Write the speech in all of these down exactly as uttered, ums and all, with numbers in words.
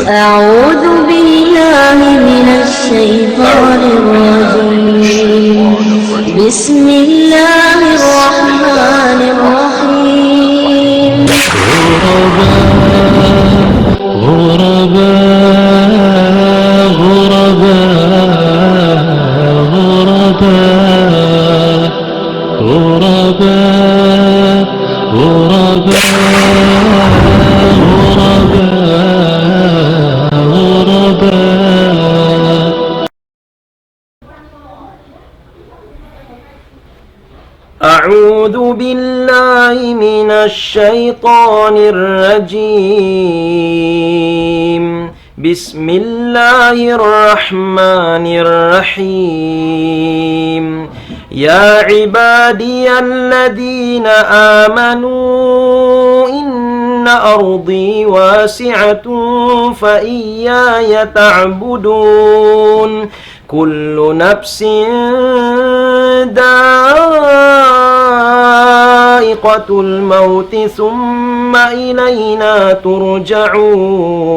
أعوذ بالله من الشيطان الرجيم. بسم الله الرحمن الرحيم. غرباء، غرباء، غرباء، غرباء. غرباء، غرباء، غرباء، غرباء. أعوذ بالله من الشيطان الرجيم. بسم الله الرحمن الرحيم. يا عبادي الذين آمنوا إن أرضي واسعة فإياي تعبدون. كل نفس ذائقة الموت ثم إلينا ترجعون.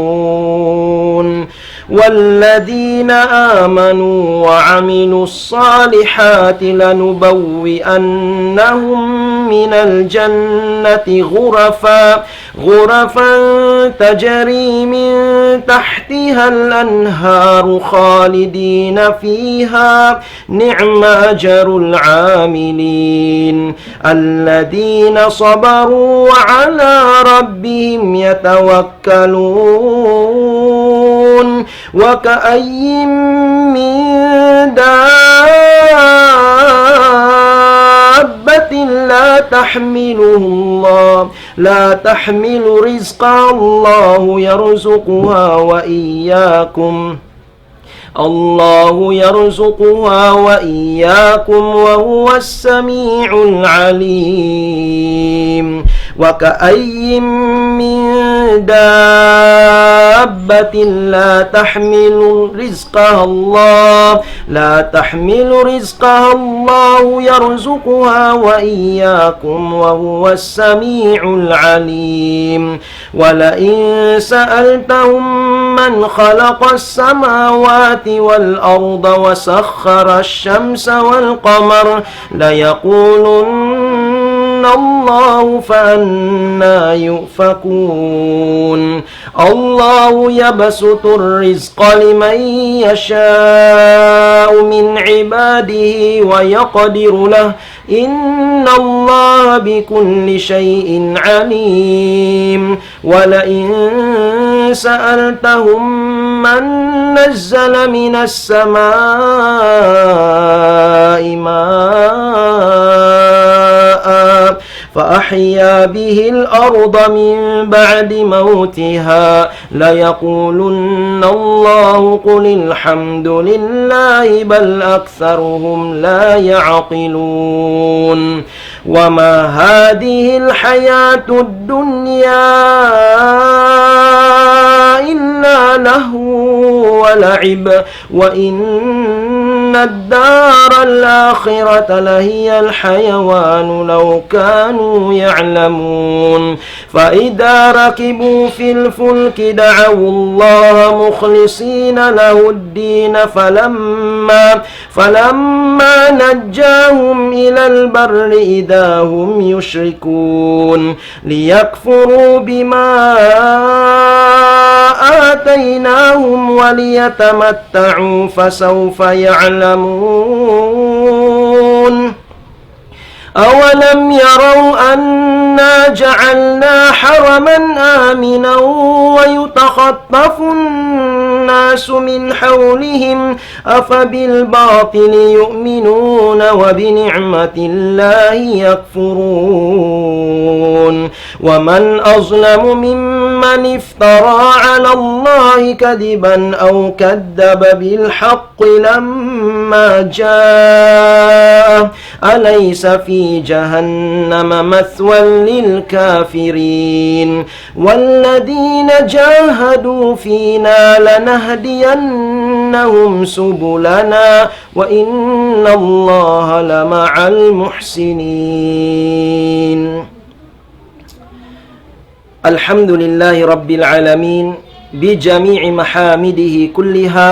والذين آمنوا وعملوا الصالحات لنبوئنهم من الجنة غرفا، غرفا تجري من تحتها الأنهار خالدين فيها، نعم أجر العاملين. الذين صبروا وعلى ربهم يتوكلون. وكأين من دابة لا تحمله الله، لا تحمل رزقها الله يرزقها وإياكم، الله يرزقها وإياكم وهو السميع العليم. وكأين من دابة لا تحمل رزقها الله، لا تحمل رزقها الله يرزقها وإياكم وهو السميع العليم. ولئن سألتهم من خلق السماوات والأرض وسخر الشمس والقمر ليقولن الله فأنى يؤفكون. الله يبسط الرزق لمن يشاء من عباده ويقدر له، إن الله بكل شيء عليم. ولئن سألتهم من نزل من السماء ماء فأحيا به الأرض من بعد موتها ليقولن الله قل الحمد لله بل أكثرهم لا يعقلون. وما هذه الحياة الدنيا إلا لهو ولعب وإن الدار الآخرة لهي الحيوان لو كانوا يعلمون. فإذا ركبوا في الفلك دعوا الله مخلصين له الدين فلما، فلما نجاهم إلى البر إذا هم يشركون. ليكفروا بما آتيناهم وليتمتعوا فسوف يعلمون. أولم يروا أنا جعلنا حرما آمنا ويتخطف الناس من حولهم أفبالباطل يؤمنون وبنعمة الله يكفرون. ومن أظلم ممن افترى على الله كذبا أو كذب بالحق لما جاءه أليس في جهنم مثوى للكافرين. والذين جاهدوا فينا لنهدينهم سبلنا وإن الله لمع المحسنين. الحمد لله رب العالمين. بجميع محامده كلها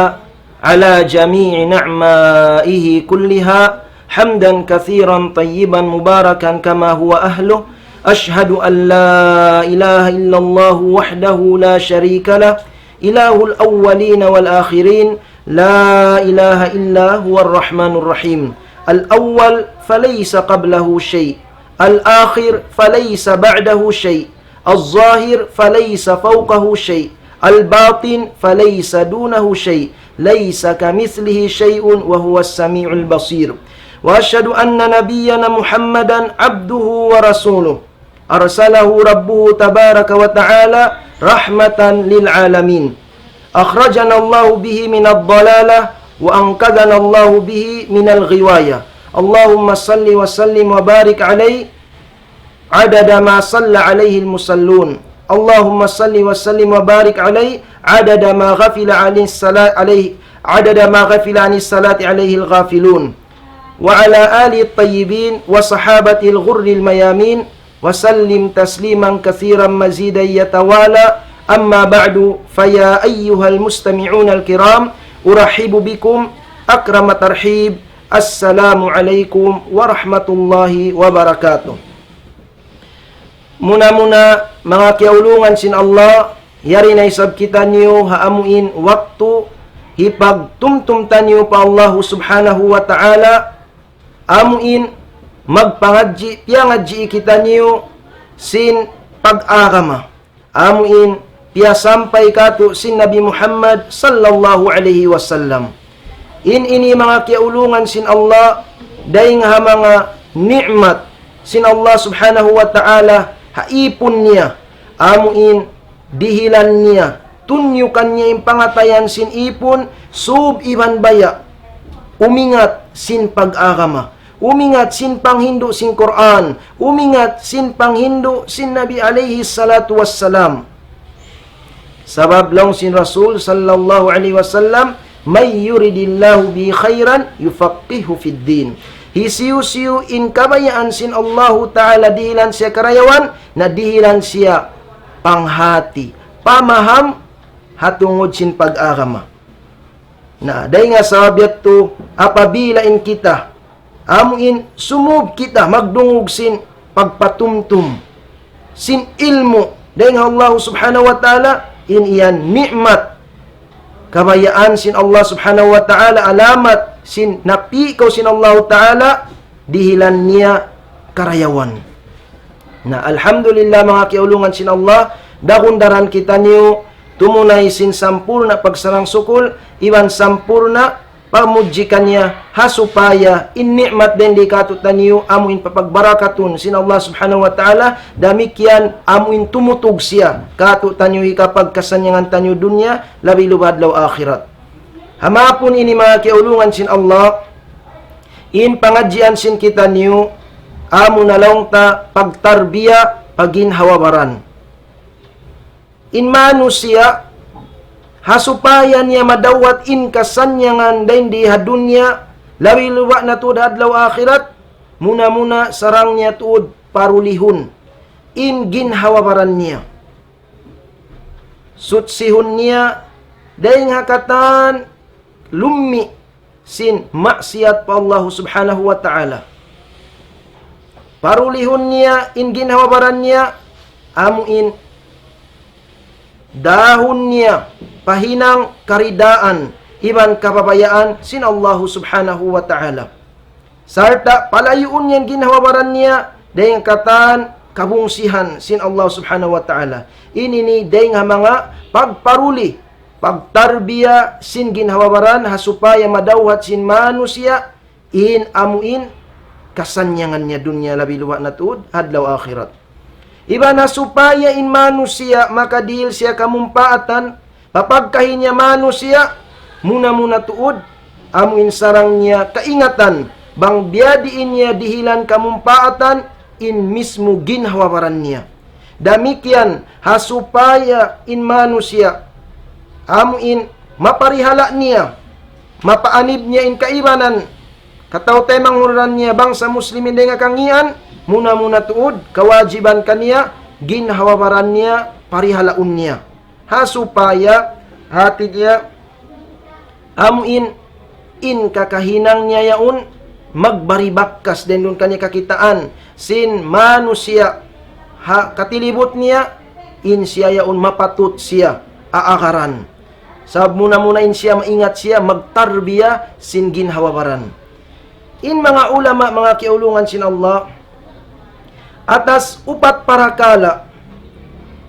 على جميع نعمائه كلها حمدا كثيرا طيبا مباركا كما هو أهله. أشهد أن لا إله إلا الله وحده لا شريك له، إله الأولين والآخرين، لا إله إلا هو الرحمن الرحيم. الأول فليس قبله شيء، الآخر فليس بعده شيء، الظاهر فليس فوقه شيء، الباطن فليس دونه شيء، ليس كمثله شيء وهو السميع البصير. وأشهد أن نبينا محمدا عبده ورسوله، أرسله ربه تبارك وتعالى رحمة للعالمين، أخرجنا الله به من الضلالة وأنقذنا الله به من الغواية. اللهم صل وسلم وبارك عليه عدد ما صلى عليه المصلون. اللهم صل وسلم وبارك عليه عدد ما غفل عن الصلاة عليه، عدد ما غفل عن الصلاة عليه الغافلون. وعلى آله الطيبين وصحابته الغر الميامين وسلم تسليما كثيرا مزيدا يتوالى. أما بعد، فيا أيها المستمعون الكرام، أرحب بكم أكرم ترحيب. السلام عليكم ورحمة الله وبركاته. Muna-muna, manga kiyaulungan sin Allah, yari na isab kitaniyu ha amuin waktu hipagtumtum taniyu pa Allahu Subhanahu wa Ta'ala, amuin magpangadji', piyangadji' kitaniyu sin pag-agama. Amuin piyasampay kātu' sin Nabi Muhammad sallallahu alayhi wasallam. In ini manga kiyaulungan sin Allah, dayn ha manga ni'mat sin Allah Subhanahu wa Ta'ala ha īpun niya, amuin dihilan niya, tunyukan niya in pangatayan sin īpun, sūb iban baya', umingat sin pag-agama, umingat sin panghindu' sin Qur'an, umingat sin panghindu' sin Nabi alayhi salatu wassalam. Sabab laung sin Rasul sallallahu alayhi wasallam, من يرد الله به خيرا يفقهه في الدين. Hisiyu-siyu in kabayaan sin Allahu Ta'ala dihilan siya karayawan, na dihilan siya panghati, pamaham, ha tungud sin pag-agama. Na, dayn ha sabab yadtu, apabila in kita, amuin sumūb kita magdungug sin pagpatumtum sin ilmu' dayn ha Allah Subhanahu wa Ta'ala, in yan ni'mat, kabayaan sin Allah Subhanahu wa Ta'ala, alamat sin napī' kaw sin Allah Ta'ala, dihilan niya karayawan. Na, alhamdulillah, manga kiyaulungan sin Allah, dagun daran kitaniyu tumunay sin sampurna' pagsarang-sukul iban sampurna' pamudji kaniya, ha supaya in ni'mat dayn di kātu'niyu amuin papagbarakatun sin Allah Subhanahu wa Ta'ala, damikkiyan amuin tumutug siya kātu'niyu hikapagkasannyangan taniyu dunya, labi-labi adlaw akhirat. Ha maapun ini, manga kiyaulungan sin Allah, in pangadjian sin kitaniyu, amu na laung ta pagtarbiya pa ginhawa-baran. In manusiya', ha supaya niya madawhat in kasannyangan dayn di ha dunya, labi-labi na tuud ha adlaw akhirat, muna-muna sarang niya tuud parulihun in ginhawa-baran niya. Sutsihun niya dayn ha katan lummi' sin maksiyat pa Allahu Subhanahu wa Ta'ala. Parulihun niya in ginhawa-baran niya, amuin dahun niya pa hinang karidaan iban kababayaan sin Allahu Subhanahu wa Ta'ala. Sarta' palayuun niya in ginhawa-baran niya dayn ha katan kabungsihan sin Allah Subhanahu wa Ta'ala. Ini ini dayn ha manga pagparuli, pagtarbiya sin ginhawa-baran ha supaya madawhat sin manusiya' in amuin kasannyangan niya dunya, labi-labi na tuud adlaw akhirat. Iban ha supaya in manusiya' makadihil siya kamumpaatan, papagkahi niya manusiya', muna-muna tuud, amuin sarang niya kaingatan, bang biyadiin niya dihilan kamumpaatan in mismu ginhawa-baran niya. Damikkiyan ha supaya in manusiya', amuin maparihala' niya, mapaanib niya in kaibanan, kataw-taymanghuran niya bangsa Muslimin dayn ha kangīan, muna-muna tuud, kawajiban kaniya, ginhawa-baran niya, parihalaun niya. ha supaya hati niya amu in, in kakahinang niya yaun magbari bakkas dayn duun kaniya kakitaan sin manusiya' ha katilibut niya, in siya yaun mapatut siya aagaran. Sabab muna-muna in siya maingat siya magtarbiya sin ginhawa-baran. In manga ulama, manga kiyaulungan sin Allah, atas upat parakala'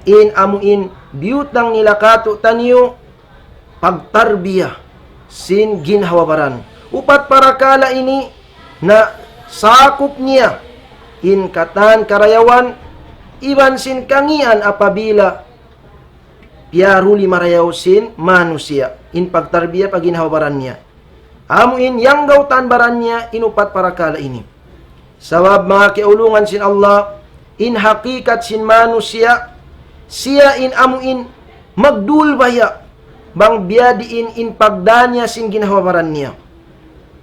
in amu in biyutang nila kātu'niyu pagtarbiya sin ginhawa-baran. Upat parakala' ini na sakup niya in katan karayawan iban sin kangīan apabila piyaruli marayaw sin manusiya' in pagtarbiya pa ginhawa-baran niya. Amu in yanggaw ta baran niya in upat parakala' ini. Sabab manga kiyaulungan sin Allah, in hakikat sin manusiya', siya in amu in magdulbaya' bang biyadiin in pagdā niya sin ginhawa-baran niya.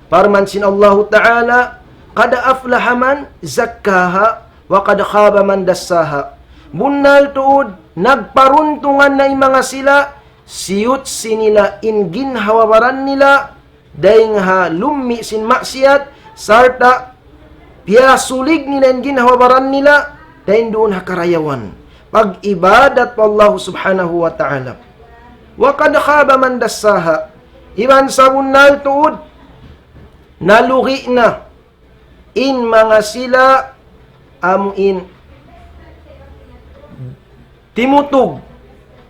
Parman sin Allahu Ta'ala, قد أفلح من زكاها وقد خاب من دساها. Bunnal tuud, nagparuntungan na in manga sila, siyutsi nila in ginhawa-baran nila, dayng ha lummi' sin maksiyat, sarta' piyasulig nila in ginhawa-baran nila, dayng duun ha karayawan pag-ibadat pa Allah Subhanahu wa Ta'ala. وقد خاب من دساها. Iban sabunnal tuud, nalugi' na in manga sila amu in timutug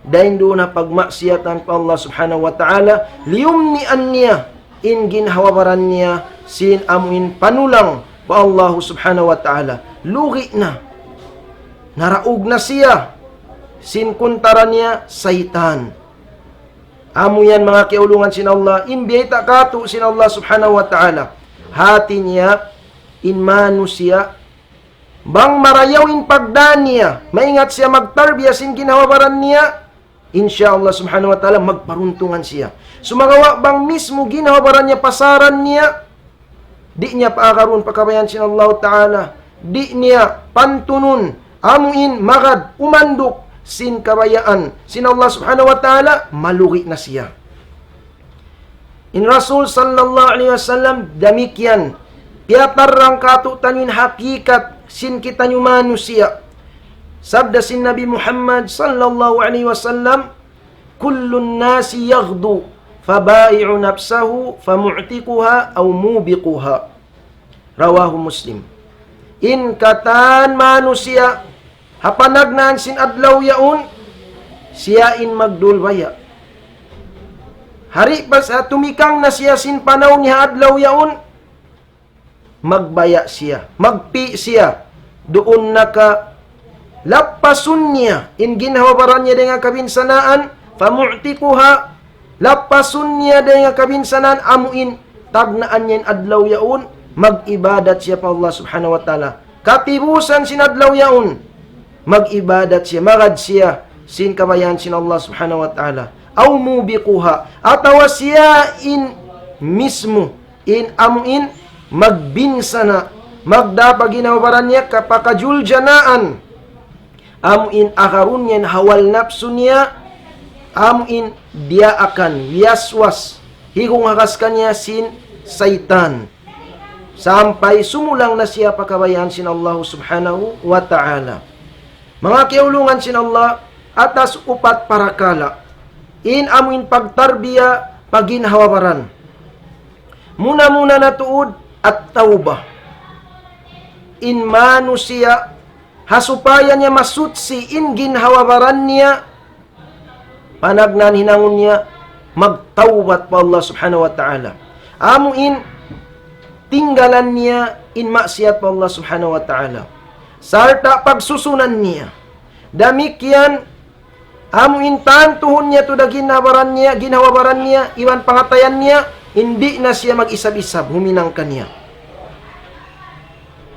dayng duun ha pagmaksiyatan pa Allah Subhanahu wa Ta'ala, liyumnian niya in ginhawa-baran niya sin amu in panulang pa Allah Subhanahu wa Ta'ala. Lugi' na. Naraug na siya sin kuntara niya, saytan. Amu yan manga kiyaulungan sin Allah, in biyayta' kātu' sin Allah Subhanahu wa Ta'ala. Hati niya, in manusiya', bang marayaw in pagdā niya, maingat siya magtarbiya sin ginhawa-baran niya, insya Allah Subhanahu wa Ta'ala, magparuntungan siya. Sumagawa' bang mismu ginhawa-baran niya pasaran niya, di' niya paagarun pa kabayaan sin Allah Ta'ala, di' niya pantunun, amu in magad umanduk sin kabayaan sin Allah Subhanahu wa Ta'ala, malugi' na siya. In Rasul sallallahu alayhi wasallam damikkiyan, piyatarrang kātu'niyu in hakikat sin kitaniyu manusiya'. Sabda sin Nabi Muhammad sallallahu alayhi wasallam, كل الناس يغدو فبائع نفسه فمعتقها أو موبقها. رواه مسلم. In katan manusiya', ha panagnaan sin adlaw yaun, siya in magdulbaya'. Hari pa sa tumikang na siya sin panaw niya ha adlaw yaun, magbaya' siya, magpi' siya, duun na ka lappasun niya in ginhawa-baran niya dayng ha kabinsanaan, فمعتقها, lappasun niya dayng ha kabinsanaan, amu in tagnaan niya in adlaw yaun, mag-ibadat siya pa Allah Subhanahu wa Ta'ala. Katibusan sin adlaw yaun, mag-ibadat siya, magad siya sin kabayaan sin Allah Subhanahu wa Ta'ala. أو موبقها, atawa siya in mismu in amu in magbinsana', magdā pa ginhawa-baran niya ka-, pa kajuljanaan, amu in agarun niya in hawa napsu niya, amu in diyaakan, wiyaswas, higung hakas kaniya sin saytan. Sampay sumulang na siya pa kabayaan sin Allah Subhanahu wa Ta'ala. Manga kiyaulungan sin Allah, atas upat parakala', in amu in pagtarbiya pa ginhawa-baran. Muna-muna na tuud, at-tawbah. In manusiya', ha supaya niya masutsi in ginhawa-baran niya, panagnaan hinangun niya magtawbat pa Allah Subhanahu wa Ta'ala. Amu in tinggalan niya in maksiyat pa Allah Subhanahu wa Ta'ala. Sarta' pagsusunan niya. Damikkiyan, amu in tantuhun niya tuud da ginhawa-baran niya, ginhawa-baran niya, iban pangatayan niya, di' na siya mag-isab-isab, huminang kaniya.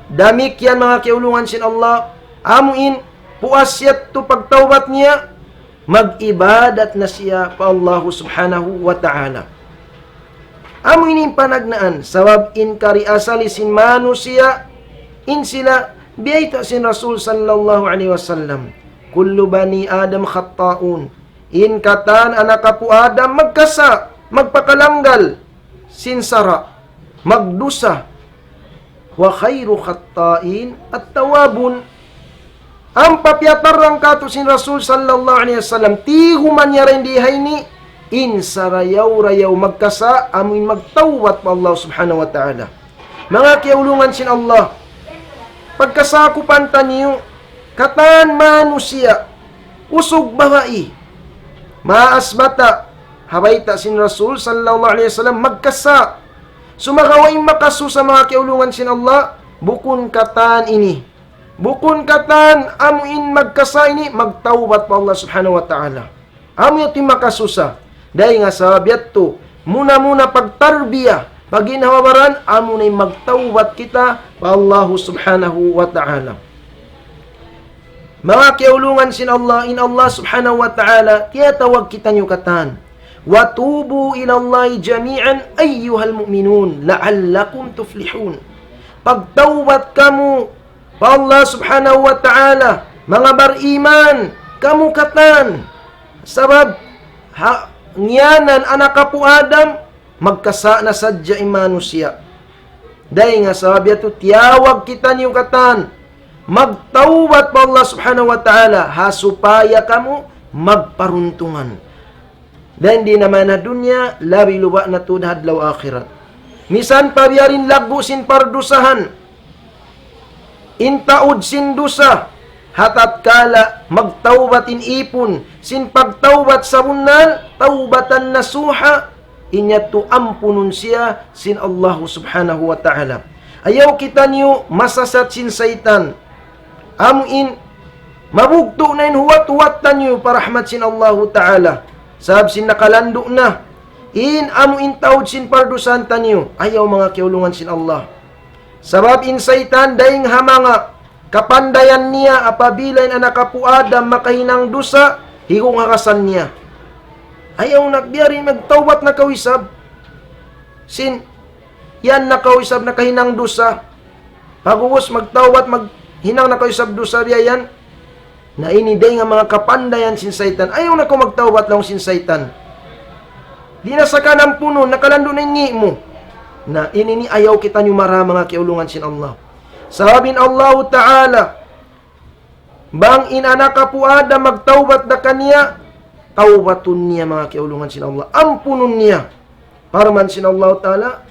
Damikkiyan manga kiyaulungan sin Allah, amu in puas yadtu pagtawbat niya, mag-ibadat na siya pa Allah Subhanahu wa Ta'ala. Amu ini in panagnaan, sabab in kari asali sin manusiya', in sila biyayta' sin Rasul sallallahu alayhi wasallam, كل بني آدم خطاؤون In katan anak apu' Adam magkasa', magpakalanggal sin sara', magdusa. وخير الخطائين التوابون. Ampa piyatarrang katu' sin Rasul sallallahu alayhi wasallam, tiguman niya dayn di ha ini, in sarayaw-rayaw magkasa', amu in magtawbat pa Allah subhanahu wa ta'ala. Manga kiyaulungan sin Allah, pagkasakupan taniyu, katan manusiya', usug babai, maas bata', ha bayta' sin Rasul sallallahu alayhi wasallam, magkasa'. Sumagawa' in makasusa, manga kiyaulungan sin Allah, bukun katan ini. Bukun katan amu in magkasa' ini, magtawbat pa Allah subhanahu wa ta'ala. Amu yadtu in makasusa. Dayn ha sabab yadtu, muna-muna pagtarbiya, pagginhawa-baran, amu na in magtawbat kita pa Allah subhanahu wa ta'ala. Manga kiyaulungan sin Allah, in Allah subhanahu wa ta'ala, tiyatawag kitaniyu katan. وتوبوا إلى الله جميعا أيها المؤمنون لعلكم تفلحون. Pagtawbat kamu pa Allah subhanahu wa ta'ala, manga bariman, kamu katan. Sabab, ha, ngiyanan anak apu' Adam, magkasa' na sadja in manusiya'. Dayn ha sabab yadtu tiyawag kitaniyu katan, magtawbat pa Allah subhanahu wa ta'ala, ha supaya kamu magparuntungan. Dayn di naman ha dunya, labi luba' na tuud ha adlaw akhirat. Misan pa biya' diin laggu' sin pardusahan, in taud sin dusa, ha tatkala magtawbat in ipun, sin pagtawbat sabunnal, tawbatan nasuha, in yadtu ampunun siya sin Allahu subhanahu wa ta'ala. Ayaw kitaniyu masasat sin saytan. Amu in mabugtu' na in huwat-huwat taniyu pa rahmat sin Allahu ta'ala. Sabab sin nakalandu' na. In amu in taud sin pardusahan taniyu. Ayaw, manga kiyaulungan sin Allah. Sabab in saytan dayn ha manga kapandayan niya, apabila in anak apu' Adam makahinang dusa, higung ha kasal niya. Ayaw na, biya' diin magtawbat na kaw isab. Sin, yan na kaw isab nakahinang dusa. Pag'ubus magtawbat, maghinang na kaw isab dusa biya' yan. Na ini dayn ha manga kapandayan sin saytan. Ayaw na kaw magtawbat laung sin saytan. Di' na sa kaw ampunun, nakalandu' na in ngi' mu. Na ini ini ayaw kitaniyu mara, manga kiyaulungan sin Allah. Sabab in Allahu ta'ala, bang in anak apu' Adam magtawbat da kaniya, tawbatun niya, manga kiyaulungan sin Allah. Ampunun niya. Parman sin Allahu ta'ala,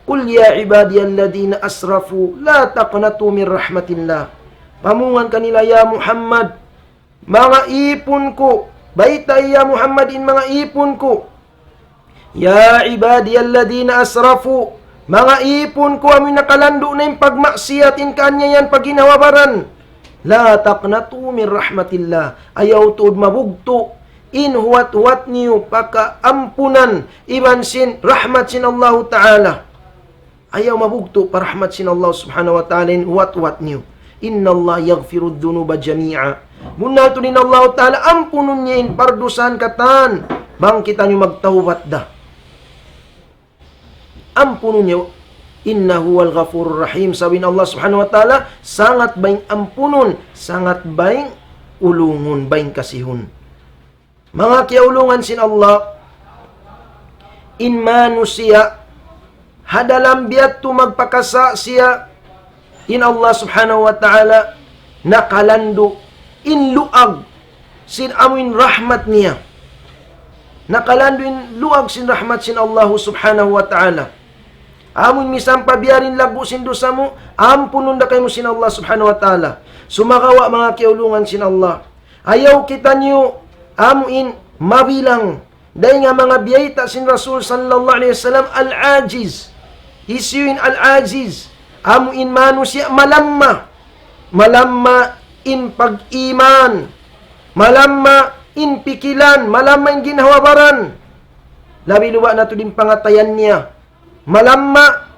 قل يا عبادي الذين أسرفوا لا تقنطوا من رحمة الله. Pamungan kanila, ya Muhammad, manga ipun ku, baytai, ya Muhammad, in manga ipun ku. يا عبادي الذين أسرفوا, manga ipun ku amu in nakalandu' na in pagmaksiyat, in kaaniyayaan, pagginhawa-baran. لا تقنطوا من رحمة الله. Ayaw tuud mabugtu' in huwat-huwat niyu pakaampunan iban sin rahmat sin Allahu ta'ala. Ayaw mabugtu' pa rahmat sin Allah subhanahu wa ta'ala in huwat-huwat niyu. إن الله يغفر الذنوب جميعا. Bunnal tuud in Allahu ta'ala ampunun niya in pardusahan katan, bang kitaniyu magtawbat da. Ampunun niya. إنه هو الغفور الرحيم. Sabab in Allah subhanahu wa ta'ala sangat bayng ampunun, sangat bayng ulungun, bayng kasihun. Manga kiyaulungan sin Allah, in manusiya', ha dalam biya' tu magpakasa' siya, in Allah subhanahu wa ta'ala nakalandu' in luag sin amuin rahmat niya. Nakalandu' in luag sin rahmat sin Allah subhanahu wa ta'ala. Amun misan pa biya' diin laggu' sin dusa mu, ampunun da kaymu sin Allah subhanahu wa ta'ala. Sumagawa' manga kiyaulungan sin Allah, ayaw kitaniyu amuin mabilang dayn ha manga biyayta' sin Rasul sallallahu alayhi wasallam al-ajiz. Hisiyu in al-ajiz? Amuin manusiya' malamma. Malamma in pag-iman. Malamma in pikilan. Malamma in ginhawa-baran. Labi luba' na tuud in pangatayan niya. Malamma,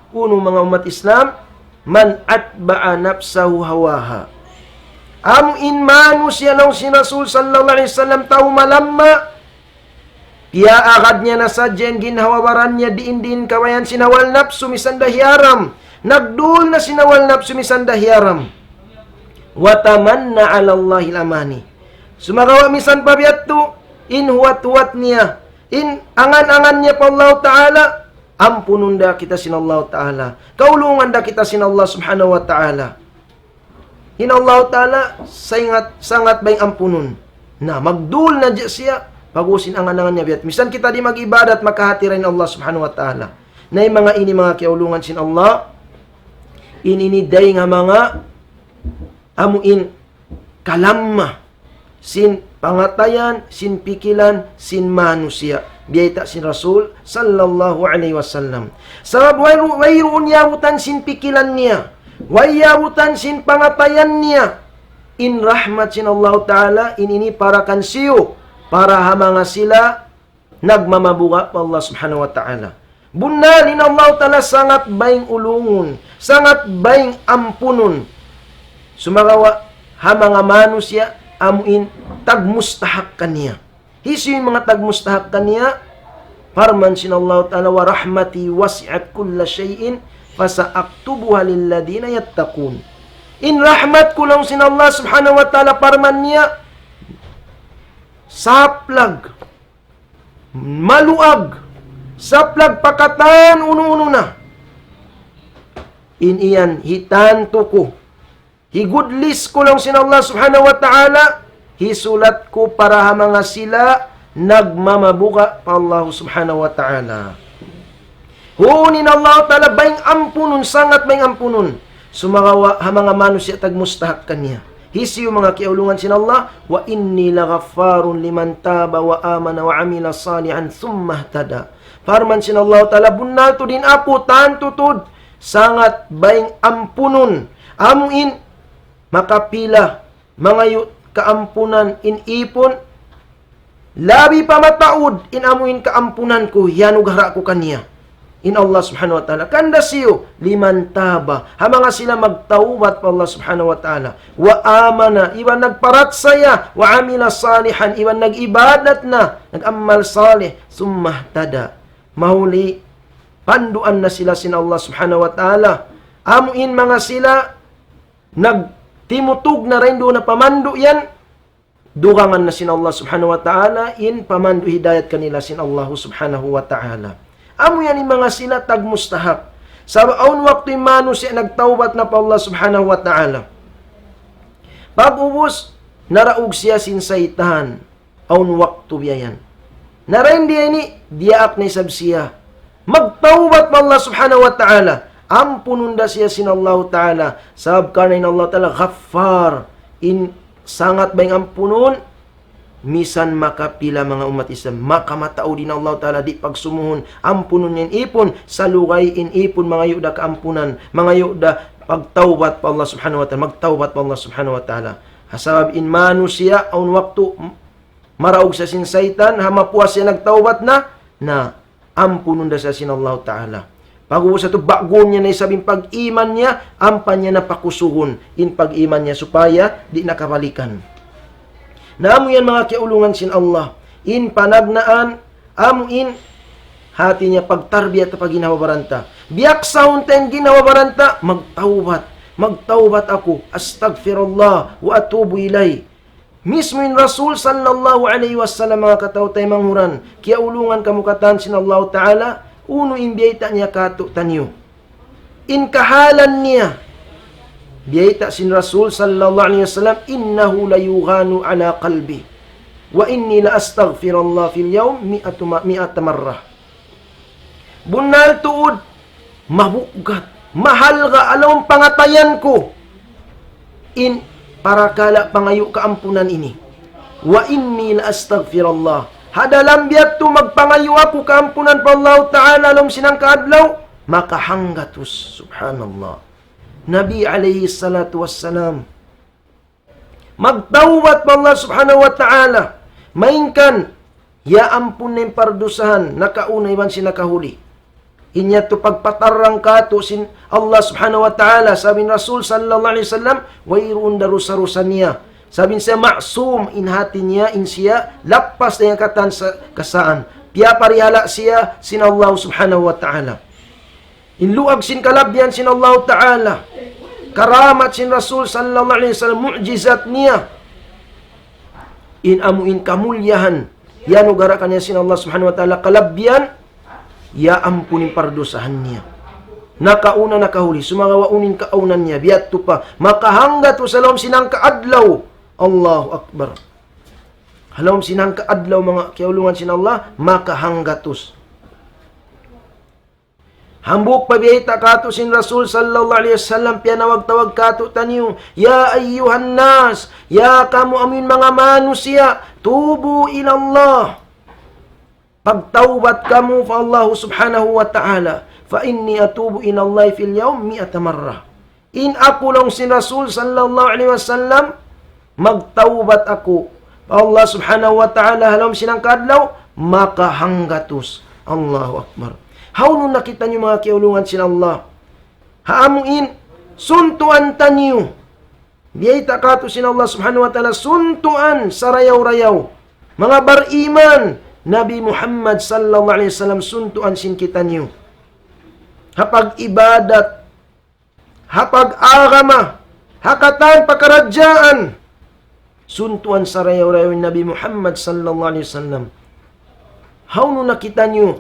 unu manga ummat Islam, من أتبع نفسه هواها. Amuin manusiya' laung sin Rasul sallallahu alayhi wasallam tau malamma, piyaagad niya na sadja in ginhawa-baran niya diin-diin kabayaan sin hawa napsu misan da hiyaram. Nagdul na sin hawa napsu misan da hiyaram. وتمنى على الله الأماني. Sumagawa' misan pa biya' Yadtu, in huwat-huwat niya, in angan-angan niya pa Allah Ta'ala, ampunun da kita sin Allah Ta'ala. Kaulungan da kita sin Allah Subhanahu wa Ta'ala. In Allah Ta'ala, sangat, sangat bayng ampunun. Na, magdul na di siya, pag-ubus in angan-angan niya biya' yadtu. Misan kita di' mag-ibadat, makahati ra in Allah Subhanahu wa Ta'ala. Na in manga ini manga kiyaulungan sin Allah, in ini dayng ha manga amu in kalamma sin pangatayan, sin pikilan, sin manusiya'. Biyayta' sin Rasul sallallahu alayhi wasallam. Sabab wayru-, wayruun yabutan sin pikilan niya. Way yabutan sin pangatayan niya. In rahmat sin Allah Ta'ala, in ini para kan siyu, para ha manga sila nagmamabuga' pa Allah Subhanahu wa Ta'ala. Bunnal in Allah Ta'ala sangat bayng ulungun, sangat bayng ampunun. Sumagawa' ha manga manusiya' amu in tagmustahak kaniya. Hisiyu in manga tagmustahak kaniya? Parman sin Allah Ta'ala, "ورحمتي وسعت كل شيء فسأكتبها للذين يتقون." In rahmat ku laung sin Allah Subhanahu wa Ta'ala, parman niya, saplag, maluag, saplag pa katan unu-unu na. In yan hitantu ku, higudlis ku laung sin Allah Subhanahu wa Ta'ala, hisulat ku para ha manga sila nagmamabuga' pa Allah Subhanahu wa Ta'ala. Huun in Allah Ta'ala bayng ampunun, sangat bayng ampunun. Sumagawa' ha manga manusiya' tagmustahak kaniya. Hisiyu manga kiyaulungan sin Allah, "وإني لغفار لمن تاب وآمن وعمل صالحا ثم اهتدى." Parman sin Allah Ta'ala, bunnal tuud in aku, tantu tuud, sangat bayng ampunun. Amu in makapila mangayu' kaampunan in ipun, labi pa mataud in amu in kaampunan ku, hiyanughara' ku kaniya. In Allah Subhanahu wa Ta'ala. Hangkan da siyu, لمن تاب. Ha manga sila magtawbat pa Allah Subhanahu wa Ta'ala. وآمن, iban nagparachaya, وعمل صالحا, iban nag-ibadat na, nag-amal salih, ثم اهتدى. Mahuli, panduan na sila sin Allah Subhanahu wa Ta'ala. Amu in manga sila, nagtimutug na dayn duun ha pamandu' yan, dugangan na sin Allah Subhanahu wa Ta'ala, in pamandu' hidayat kanila sin Allah Subhanahu wa Ta'ala. Amu yan in manga sila tagmustahak. Sabab awn waktu in manusiya' nagtawbat na pa Allah Subhanahu wa Ta'ala. Pag-ubus, naraug siya sin saytan. Awn waktu biya' yan. Na dayn di ini, diyaak na isab siya. Magtawbat pa Allah Subhanahu wa Ta'ala. Ampunun da siya sin Allah Ta'ala. Sabab karna' in Allah Ta'ala Ghaffar. In sangat bayng ampunun, misan makapila manga ummat Islam. Makamataud in Allah Ta'ala di' pagsumuhun. Ampunun in ipun. Salugay in ipun mangayu' da kaampunan. Mangayu' da pagtawbat pa Allah Subhanahu wa Ta'ala. Magtawbat pa Allah Subhanahu wa Ta'ala. Sabab in manusiya', awn waktu, maraug siya sin saytan, ha mapuas siya nagtawbat na, na ampunun da siya sin Allah Ta'ala. Pag-ubus yadtu, ba'gun niya na isab in pag-iman niya, ampa niya na pakusugun in pag-iman niya supaya di' na kabalikan. Na amu yan manga kiyaulungan sin Allah, in panagnaan, amu in hati niya pagtarbiya ta pa ginhawa-baran ta. Biyaksahun ta in ginhawa-baran ta, magtawbat. Magtawbat aku, أستغفر الله وأتوب إليه. Mismu in Rasul sallallahu alayhi wasallam, manga kataw-taymanghuran, kiyaulungan kamu katan sin Allah Ta'ala, unu in biyayta' niya kātu'niyu. In kahalan niya, biyayta' sin Rasul sallallahu alayhi wasallam, إنه ليغان على قلبي وإني لأستغفر الله في اليوم مائة م-، مائة مرة. Bunnal tuud, mabugat, mahalga' ha lawm pangatayan ku in parakala' pangayu' kaampunan ini. وإني لأستغفر الله. Ha dalam biya' yadtu magpangayu' aku kaampunan pa Allah Ta'ala ha lawm sin hangka adlaw, makahanggatus. Subhanallah. Nabi alayhi salatu wassalam, magtawbat pa Allah Subhanahu wa Ta'ala. Malayngkan, iyaampun na in pardusahan, nakauna iban sin nakahuli. In yadtu pagpatarrang kātu' sin Allah Subhanahu wa Ta'ala, sabab in Rasul sallallahu alayhi wasallam, wayruun da dusa-dusa niya. Sabab in siya ma'sum, in hati niya, in siya, lappas dayn ha katan sa-, kasaan. Piyaparihala' siya sin Allah Subhanahu wa Ta'ala. In luag sin kalabbihan sin Allah Ta'ala. Karamat sin Rasul sallallahu alayhi wasallam, mu'jizat niya. in amu in kamulliyahan, iyanugara' kaniya sin Allah Subhanahu wa Ta'ala kalabbihan, iyampun in pardusahan niya. Nakauna, nakahuli, sumagawa' unu in kaawnan niya, biya' yadtu pa, makahanggatus ha lawm sin hangka adlaw. Allahu Akbar. Ha lawm sin hangka adlaw, manga kiyaulungan sin Allah, makahanggatus. Hambuuk pa biyayta' kātu' sin Rasul sallallahu alayhi wasallam, piyanawag-tawag kātu'niyu, "Ya ayyuhan nas, ya kamu amu in manga manusiya', tubu ilallah." Pagtawbat kamu pa Allah Subhanahu wa Ta'ala. "Fa inni atubu ilallahi fil yawm mi'ata marrah." In aku, laung sin Rasul sallallahu alayhi wasallam, magtawbat aku pa Allah Subhanahu wa Ta'ala ha lawm sin hangka adlaw, makahanggatus. Allahu Akbar. Hawnu na kitaniyu, manga kiyaulungan sin Allah? Ha amu in suntuan taniyu. Biyayta' kātu' sin Allah Subhanahu wa Ta'ala suntuan sarayaw-rayaw. Manga bariman, Nabi Muhammad sallallahu alayhi wasallam suntuan sin kitaniyu. Ha pag-ibadat, ha pag-agama, ha katan pakaradjaan. Suntuan sarayaw-rayaw in Nabi Muhammad sallallahu alayhi wasallam. Hawnu na kitaniyu,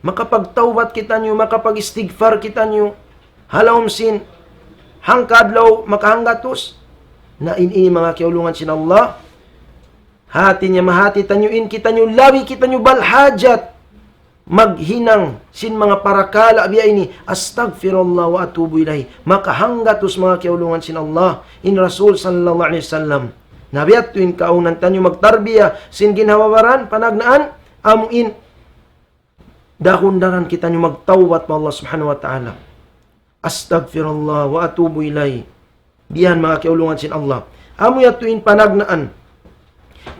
makapagtawbat kitaniyu, makapag-istighfar kitaniyu, ha lawm sin hangka adlaw makahanggatus. Na in ini, manga kiyaulungan sin Allah, hati niya mahati taniyu in kitaniyu, labi kitaniyu balhajat maghinang sin manga parakala' biya' ini, "Astaghfirullah wa atubu ilayh." Makahanggatus, manga kiyaulungan sin Allah, in Rasul sallallahu alayhi wasallam. Na biya' yadtu in kaawnan taniyu magtarbiya sin ginhawa-baran, panagnaan, amu in dahun daran kitaniyu magtawbat pa Allah Subhanahu wa Ta'ala. "Astaghfirullah wa atubu ilayh." Biya' yan, manga kiyaulungan sin Allah. Amu yadtu in panagnaan.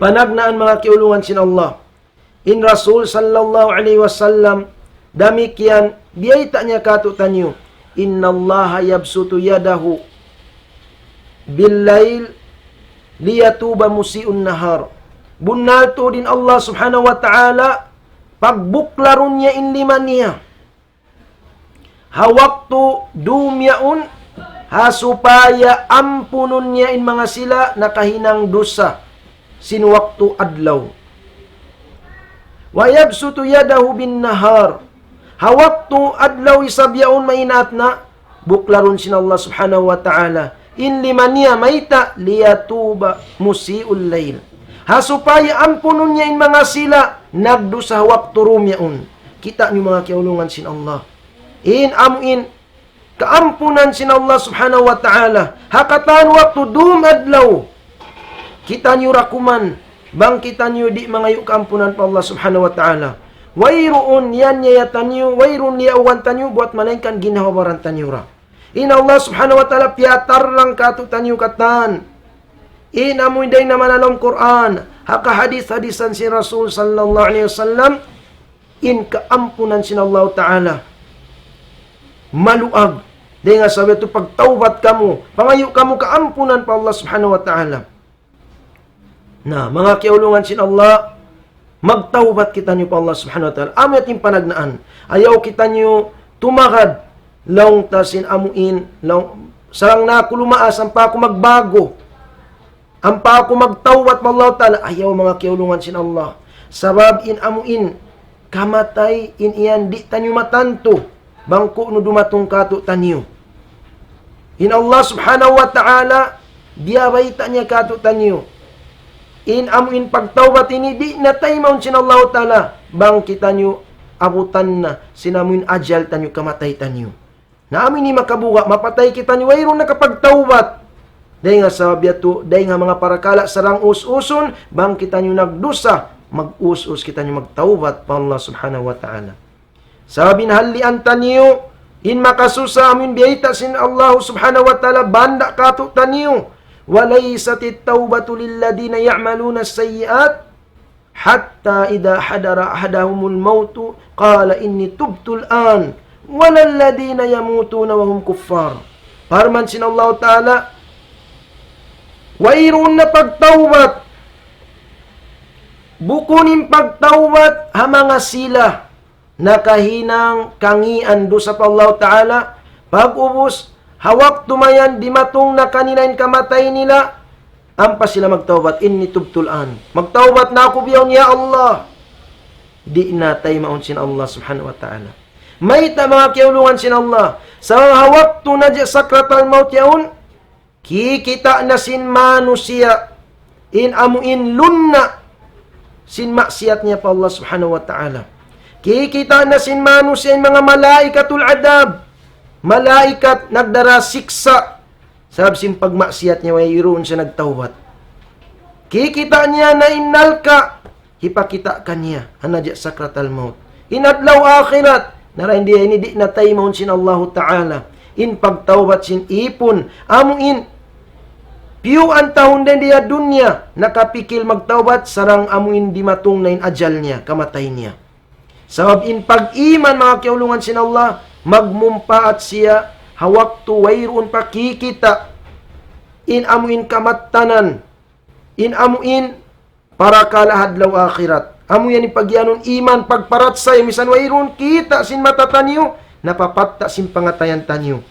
Panagnaan, manga kiyaulungan sin Allah. In Rasul sallallahu alayhi wasallam, damikkiyan, biyayta' niya kātu'niyu, "Innallaha yabsutu yadahu bil layl liyatuba musi'un nahar." Bunnal tuud in Allah Subhanahu wa Ta'ala, pagbuklarun niya in lima niya ha waktu dum yaun, ha supaya ampunun niya in manga sila nakahinang dusa sin waktu adlaw. "Wa yabsutu yadahu bin nahar." Ha waktu adlaw isab yaun, maynaat na, buklarun sin Allah Subhanahu wa Ta'ala in lima niya, mayta'? "Liyatuba musi'ul layl." Ha supaya ampunun niya in manga sila nagdusa ha waktu dum yaun. Kita' niyu, manga kiyaulungan sin Allah, in amu in kaampunan sin Allah Subhanahu wa Ta'ala ha katan waktu dum adlaw. Kitaniyu ra kuman, bang kitaniyu di' mangayu' kaampunan pa Allah Subhanahu wa Ta'ala, wayruun iyaniyaya taniyu, wayruun liyaugan taniyu buwat malaingkan ginhawa-baran taniyu ra. In Allah Subhanahu wa Ta'ala piyatarrang kātu'niyu katan in amu in dayn ha manga lawm Qur'an, ha kahadis-hadisan sin Rasul sallallahu alayhi wasallam, in kaampunan sin Allah Ta'ala maluag. Dayn ha sabab yadtu, pagtawbat kamu, pangayu' kamu kaampunan pa Allah Subhanahu wa Ta'ala. Na, manga kiyaulungan sin Allah, magtawbat kitaniyu pa Allah Subhanahu wa Ta'ala. Amu yadtu in panagnaan. Ayaw kitaniyu tumagad, laung ta sin amu in, laung, sarang na aku lumaas, ampa aku magbago, ampa aku magtawbat pa Allah Ta'ala. Ayaw, manga kiyaulungan sin Allah. Sabab in amu in kamatay, in yan di' taniyu matantu bang ku'nu dumatung kātu'niyu. In Allah Subhanahu wa Ta'ala, biyabayta' niya kātu'niyu in amu in pagtawbat ini, di' na taymaun sin Allah Ta'ala bang kitaniyu abutan na sin amu in ajal taniyu, kamatay taniyu. Na amu ini makabuga', mapatay kitaniyu wayruun nakapagtawbat. Dayn ha sabab yadtu, dayn ha manga parakala' sarang us-usun, bang kitaniyu nagdusa, mag-us-us kitaniyu magtawbat pa Allah Subhanahu wa Ta'ala. Sabab in hallian taniyu, in makasusa amu in biyayta' sin Allah Subhanahu wa Ta'ala banda' kātu'niyu. "وليست التوبة للذين يعملون السيئات حتى إذا حضر أحدهم الموت قال إني تبت الآن ولا الذين يموتون وهم كفار." Parman sin Allah Ta'ala, wayruun na pagtawbat, bukun in pagtawbat ha manga sila nakahinang kangīan dusa pa Allah Ta'ala, pag'ubus, ha waktu mayan dimatung na kanila in kamatay nila, Ampa sila magtawbat, إني تبت الآن. Magtawbat na aku bihaun, ya Allah. Di' na taymaun sin Allah subhanahu wa ta'ala. Mayta', manga kiyaulungan sin Allah? Sa' ha waktu naja' sakratal maut yaun, kikita' na sin manusiya' in amu in lunna' sin maksiyat niya pa Allah subhanahu wa ta'ala. Kikita' na sin manusiya' in manga malaikatul adhab, malaikat nagdara siksa', sabab sin pagmaksiyat niya, wayruun siya nagtawbat. Kikita' niya na in narka', hipakita' kaniya, ha naja' sakratal maut. In adlaw akhirat, na dayn di ini di' na taymaun sin Allahu ta'ala in pagtawbat sin ipun, amu in piyuan tahun dayn di ha dunya, nakapikil magtawbat, sarang amu in dimatung na in ajal niya, kamatay niya. Sabab in pag-iman, manga kiyaulungan sin Allah, magmumpaat siya ha waktu wayruun pa kikita' in amu in kamattanan, in amu in parakala' ha adlaw akhirat. Amu yan in pagiyanun iman, pagparachaya, misan wayruun kita' sin mata taniyu, napapatta' sin pangatayan taniyu.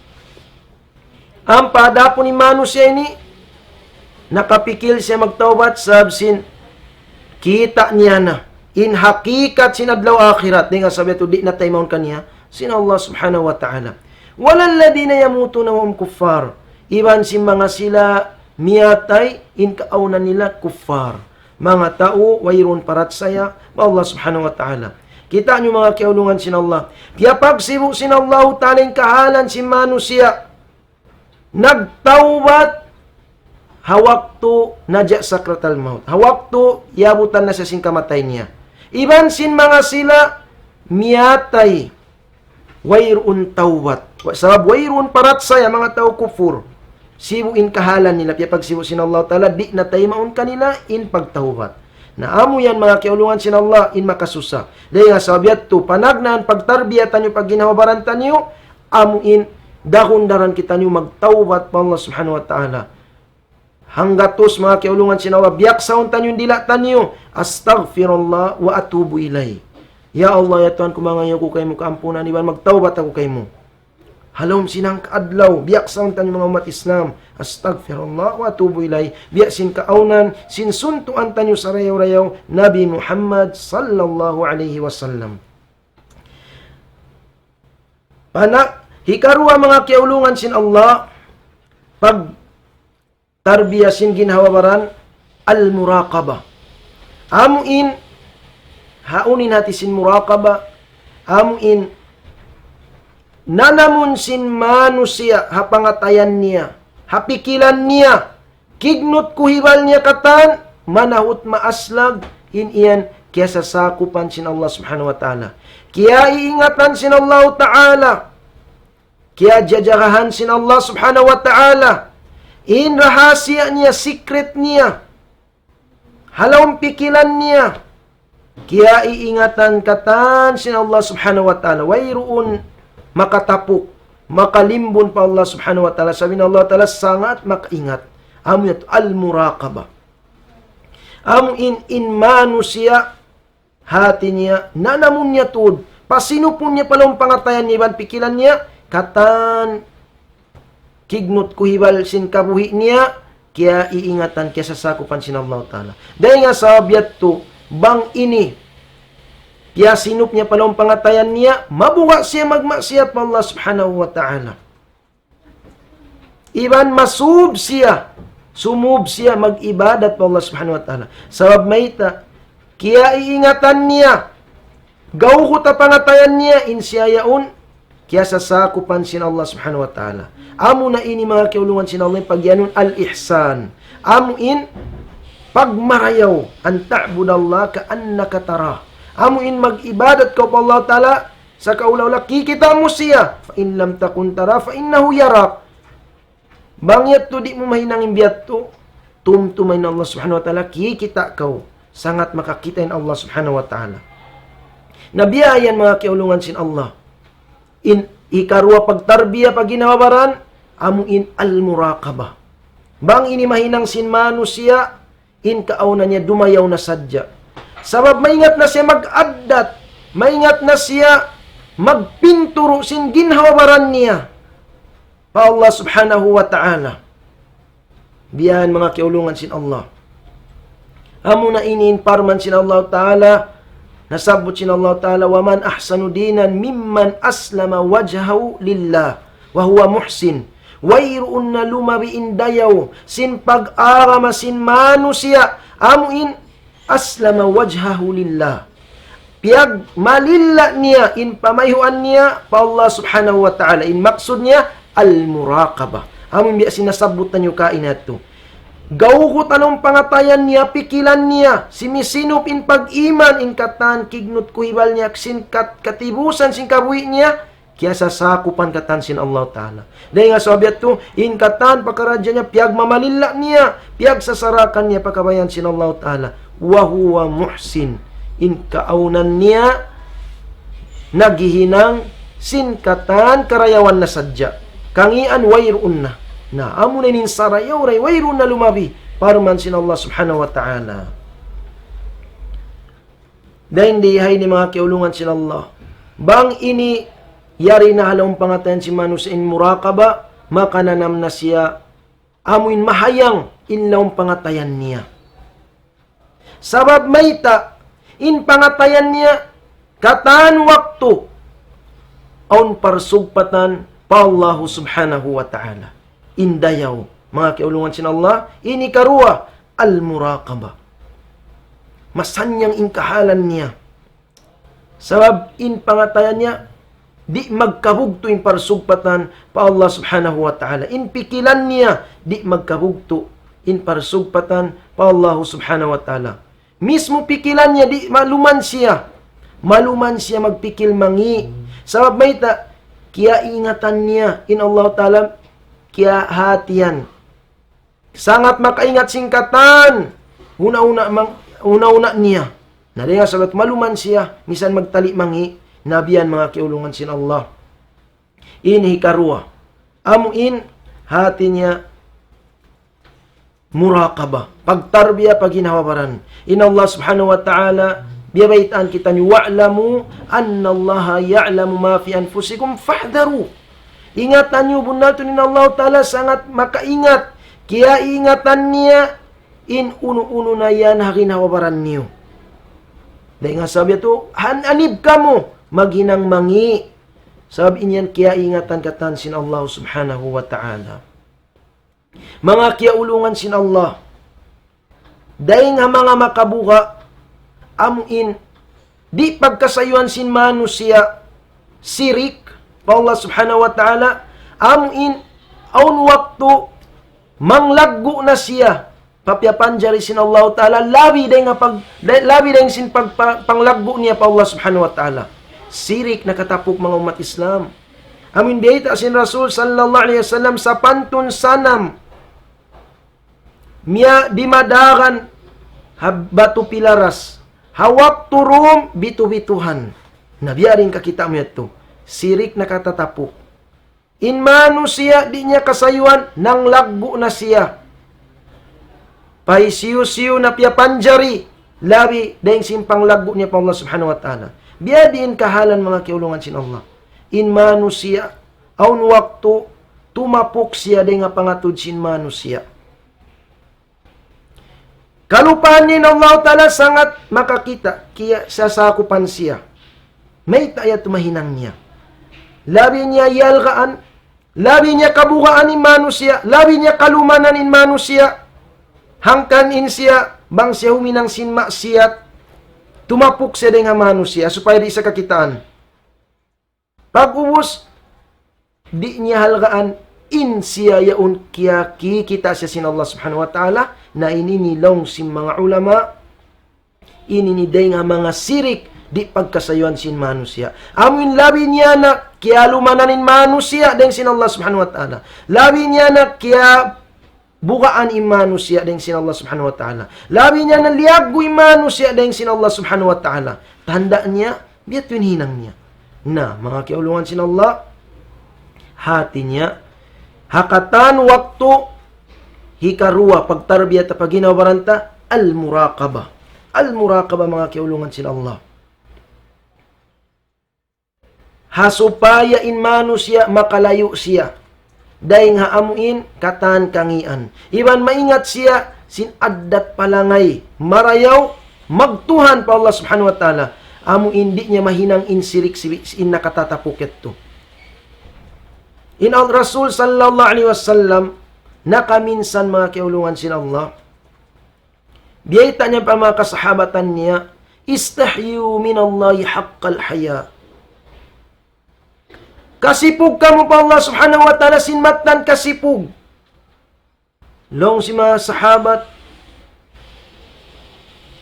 Ampa adapun in manusiya' ini, nakapikil siya magtawbat sabab sin kita' niya na in hakikat sin adlaw akhirat, dayn ha sabab yadtu di' na taymaun kaniya sin Allah subhanahu wa ta'ala. ولا الذين يموتون وهم كفار. Iban sin manga sila miyatay in kaawnan nila kuffar. Manga tau wayruun parachaya pa Allah subhanahu wa ta'ala. Kita' niyu, manga kiyaulungan sin Allah. Piyapagsibu' sin Allahu ta'ala in kahalan sin manusiya' nagtawbat ha waktu naja' sakratal maut. Ha waktu yabutan na siya sin kamatay niya. Iban sin manga sila miyatay wayruun tawbat. Wa-, sabab wayruun parachaya, manga tau kufur. Sibu' in kahalan nila, piyapagsibu' sin Allah ta'ala, di' na taymaun kanila in pagtawbat. Na amu yan, manga kiyaulungan sin Allah, in makasusa. Dayn ha sabab yadtu, panagnaan pagtarbiya taniyu, pagginhawa-baran taniyu, amu in dahun daran kitaniyu magtawbat pa Allah subhanahu wa ta'ala. Hanggatus, manga kiyaulungan sin Allah, biyaksaun taniyu in dila' taniyu, أستغفر الله وأتوب إليه. Ya Allah, ya Tuhan ku, mangayu' aku kaymu kaampunan, iban magtawbat aku kaymu. Ha lawm sin hangka adlaw, biyaksaun taniyu, manga ummat Islam, أستغفر الله وأتوب إليه. Biya' sin kaawnan, sin suntuan taniyu sarayaw-rayaw, Nabi Muhammad sallallahu alayhi wasallam. Pana-, hikaruwa, manga kiyaulungan sin Allah, pagtarbiya sin ginhawa-baran, المراقبة. Amu in, ha unu in hati sin muraqabah, amu in nanamun sin manusiya' ha pangatayan niya, ha pikilan niya, kignut kuhibal niya katan, manahut maaslag, in yan kiyasasakupan sin Allah subhanahu wa ta'ala. Kiyaiingatan sin Allah ta'ala. Kiyajajagahan sin Allah subhanahu wa ta'ala. In rahasiya niya, secret niya, ha lawm pikilan niya, kiyaiingatan katan sin Allah subhanahu wa ta'ala. Wayruun makatapuk, makalimbun pa Allah subhanahu wa ta'ala. Sabab in Allah ta'ala sangat makaingat. Amu yadtu al-muraqabah. Amu in, in manusiya' hati niya, nanamun niya tuud, pasinupun niya pa lawm pangatayan niya iban pikilan niya, katan kignut kuhibal sin kabuhi' niya, kiyaiingatan, kiyasasakupan sin Allah ta'ala. Dayn ha sabab yadtu, bang ini, piyasinup niya pa lawm pangatayan niya, mabuga' siya magmaksiyat pa Allah subhanahu wa ta'ala. Iban masub siya, sumub siya mag-ibadat pa Allah subhanahu wa ta'ala. Sabab mayta', kiyaiingatan niya, gawgut ha pangatayan niya, in siya yaun, kiyasasakupan sin Allah subhanahu wa ta'ala. Amu na ini, manga kiyaulungan sin Allah, in pagiyanun al-ihsan. Amu in pagmarayaw, أن تعبد الله كأنك تراه. Amu in mag-ibadat kaw pa Allah ta'ala, sakaula-ula kikita' mu siya. فإن لم تكن تراه فإنه يراك. Bang yadtu di' mu mahinang in biya' yadtu, tumtuma in Allah subhanahu wa ta'ala, kikita' kaw, sangat makakita' in Allah subhanahu wa ta'ala. Na biya' yan, manga kiyaulungan sin Allah. In hikaruwa pagtarbiya pa ginhawa-baran, amu in al-muraqabah. Bang ini mahinang sin manusiya', in kaawnan niya dumayaw na sadja. Sabab maingat na siya mag-addat, maingat na siya magpinturu' sin ginhawa-baran niya pa Allah subhanahu wa ta'ala. Biya' yan manga kiyaulungan sin Allah. Amuna ini in parman sin Allah Ta'ala, nasabbut sin Allah Ta'ala, ومن أحسن دينا ممن أسلم وجهه لله وهو محسن. Wayruun na lumabi in dayaw sin pag-agama sin manusiya', amu in أسلم وجهه لله. Piyagmalilla' niya in pamayhuan niya pa Allah Subhanahu wa Ta'ala. In maksud niya, al-muraqabah. Amu in biya' sin nasabbut taniyu kaina yadtu. Gawgut na in pangatayan niya, pikilan niya, simisinup in pag-iman, in katan kignut kuhibal niya, sin kat-, katibusan sin kabuhi' niya, kiyasasakupan katan sin Allah Ta'ala. Dayn ha sabab yadtu, in katan pakaradjaan niya, piyagmamalilla' niya, piyagsasarakan niya pa kabayaan sin Allah Ta'ala. وهو محسن. In kaawnan niya, naghihinang sin katan karayawan na sadja. Kangīan wayruun na. Na, amuna in sarayaw-rayaw, wayruun na lumabi. Parman sin Allah Subhanahu wa Ta'ala. Dayn di ha ini manga kiyaulungan sin Allah. Bang ini yari na ha lawm pangatayan sin manusiya' in muraqabah, makananam na siya amuin mahayang in lawm pangatayan niya. Sabab mayta', in pangatayan niya, katan waktu, awn parsugpatan pa Allahu Subhanahu wa Ta'ala. In dayaw, manga kiyaulungan sin Allah, ini karuwa, al-muraqabah. Masannyang in kahalan niya. Sabab in pangatayan niya, di' magkabugtu' in parsugpatan pa Allah Subhanahu wa Ta'ala. In pikilan niya, di' magkabugtu' in parsugpatan pa Allah Subhanahu wa Ta'ala. Mismu pikilan niya, di' maluman siya. Maluman siya magpikil mangi'. Sabab mayta', kiyaingatan niya in Allah Ta'ala, kiyahatihan. Sangat makaingat sin katan huna-huna mang-, huna-huna niya. Na dayn ha sabab maluman siya, misan magtali mangi', na biya' yan manga kiyaulungan sin Allah. Ini hikaruwa. Amu in hati niya muraqabah. Pagtarbiya pa ginhawa-baran. In Allah Subhanahu wa Ta'ala, biyabaytaan kitaniyu, واعلموا أن الله يعلم ما في أنفسكم فاحذروا. Ingatan niyu, bunnal tuud in Allah Ta'ala sangat makaingat. Kiyaingatan niya in unu-unu na yan ha ginhawa-baran niyu. Dayn ha sabab yadtu, han-, anib kamu, maghinang mangi'. Sabab in yan kiyaingatan katan sin Allah Subhanahu wa Ta'ala. Manga kiyaulungan sin Allah. Dayn ha manga makabuga', amu in, di' pagkasayuan sin manusiya', sirik, pa Allah Subhanahu wa Ta'ala, amu in, awn waktu, manglaggu' na siya, pa piyapanjari sin Allah Ta'ala, labi dayn ha pag-, labi dayn sin pag-, pa-, panglaggu' niya pa Allah Subhanahu wa Ta'ala. Sirik nakatapuk manga ummat Islam. Amu in biyayta' sin Rasul sallallahu alayhi wasallam sapantun sanam. Miya di' madagan ha batu pilaras. Ha waktu dum bitu-bituhan. Na biya' diin kakita' mu yadtu. Sirik nakatatapuk. In manusiya' di' niya kasayuan, nanglaggu' na siya. Pa hisiyu-siyu na piyapanjari, labi dayn sin panglaggu' niya pa Allah Subhanahu wa Ta'ala. Biya' diin kahalan manga kiyaulungan sin Allah. In manusiya', awn waktu, tumapuk siya dayn ha pangatud sin manusiya'. Kalupahan niya in Allah Ta'ala sangat makakita', kiyasasakupan siya. Mayta' yadtu mahinang niya. Labi niya iyalgaan, labi niya kabugaan in manusiya', labi niya kalumanan in manusiya', hangkan in siya, bang siya huminang sin maksiyat, tumapuk siya dayn ha manusiya', supaya di' siya kakitaan. Pag'ubus, di' niya halgaan in siya yaun kiyakikita' siya sin Allah Subhanahu wa Ta'ala, na ini in laung sin manga ulama, ini in dayn ha manga sirik, di' pagkasayuan sin manusiya'. Amu in labi niya na kiyalumanan in manusiya' dayn sin Allah Subhanahu wa Ta'ala. Labi niya na kiya bugaan in manusiya' dayn sin Allah Subhanahu wa Ta'ala. Labi niya na liyaggu' in manusiya' dayn sin Allah Subhanahu wa Ta'ala. Tanda' niya, biya' yadtu in hinang niya. Na, manga kiyaulungan sin Allah, hati niya, ha katan waktu hikaruwa, pagtarbiya ta pa ginhawa-baran ta, al-muraqabah. Al-muraqabah, manga kiyaulungan sin Allah. Ha supaya in manusiya' makalayu' siya. Dayng ha amuin katan kangīan. Iban maingat siya sin addat palangay marayaw magtuhan pa Allah Subhanahu wa Ta'ala. Amuin di' niya mahinang in sirik-sirik in nakatatapuk yadtu. In al Rasul sallallahu alayhi wasallam, nakaminsan manga kiyaulungan sin Allah, biyayta' niya pa manga kasahabatan niya, "Istahyu minallahi haqqal haya." Kasipug kamu pa Allah Subhanahu wa Ta'ala sin mattan kasipug. Laung sin manga sahabat,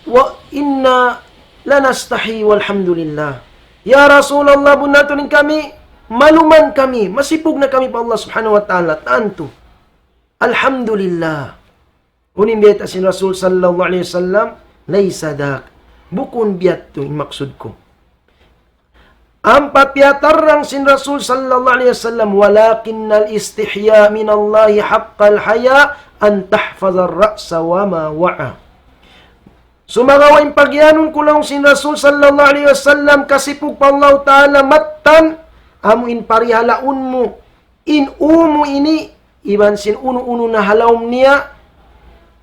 "Wa inna lanastahi walhamdulillah." "Ya Rasulullah, bunnal tuud in kami, maluman kami, masipug na kami pa Allah Subhanahu wa Ta'ala, tantu. Alhamdulillah." Unu in biyayta' sin Rasul sallallahu alayhi wasallam, "Laysa dhak." Bukun biya' yadtu in maksud ku. Ampa piyatarrang sin Rasul sallallahu alayhi wasallam, "Walakinnal istihya minallahi haqqal haya an tahfazar ra'sa wa ma wa'a." Sumagawa' in pagiyanun ku laung sin Rasul sallallahu alayhi wasallam, kasipug pa Allah Ta'ala mattan, amu in parihalaun mu in ū mu ini, iban sin unu-unu na ha lawm niya,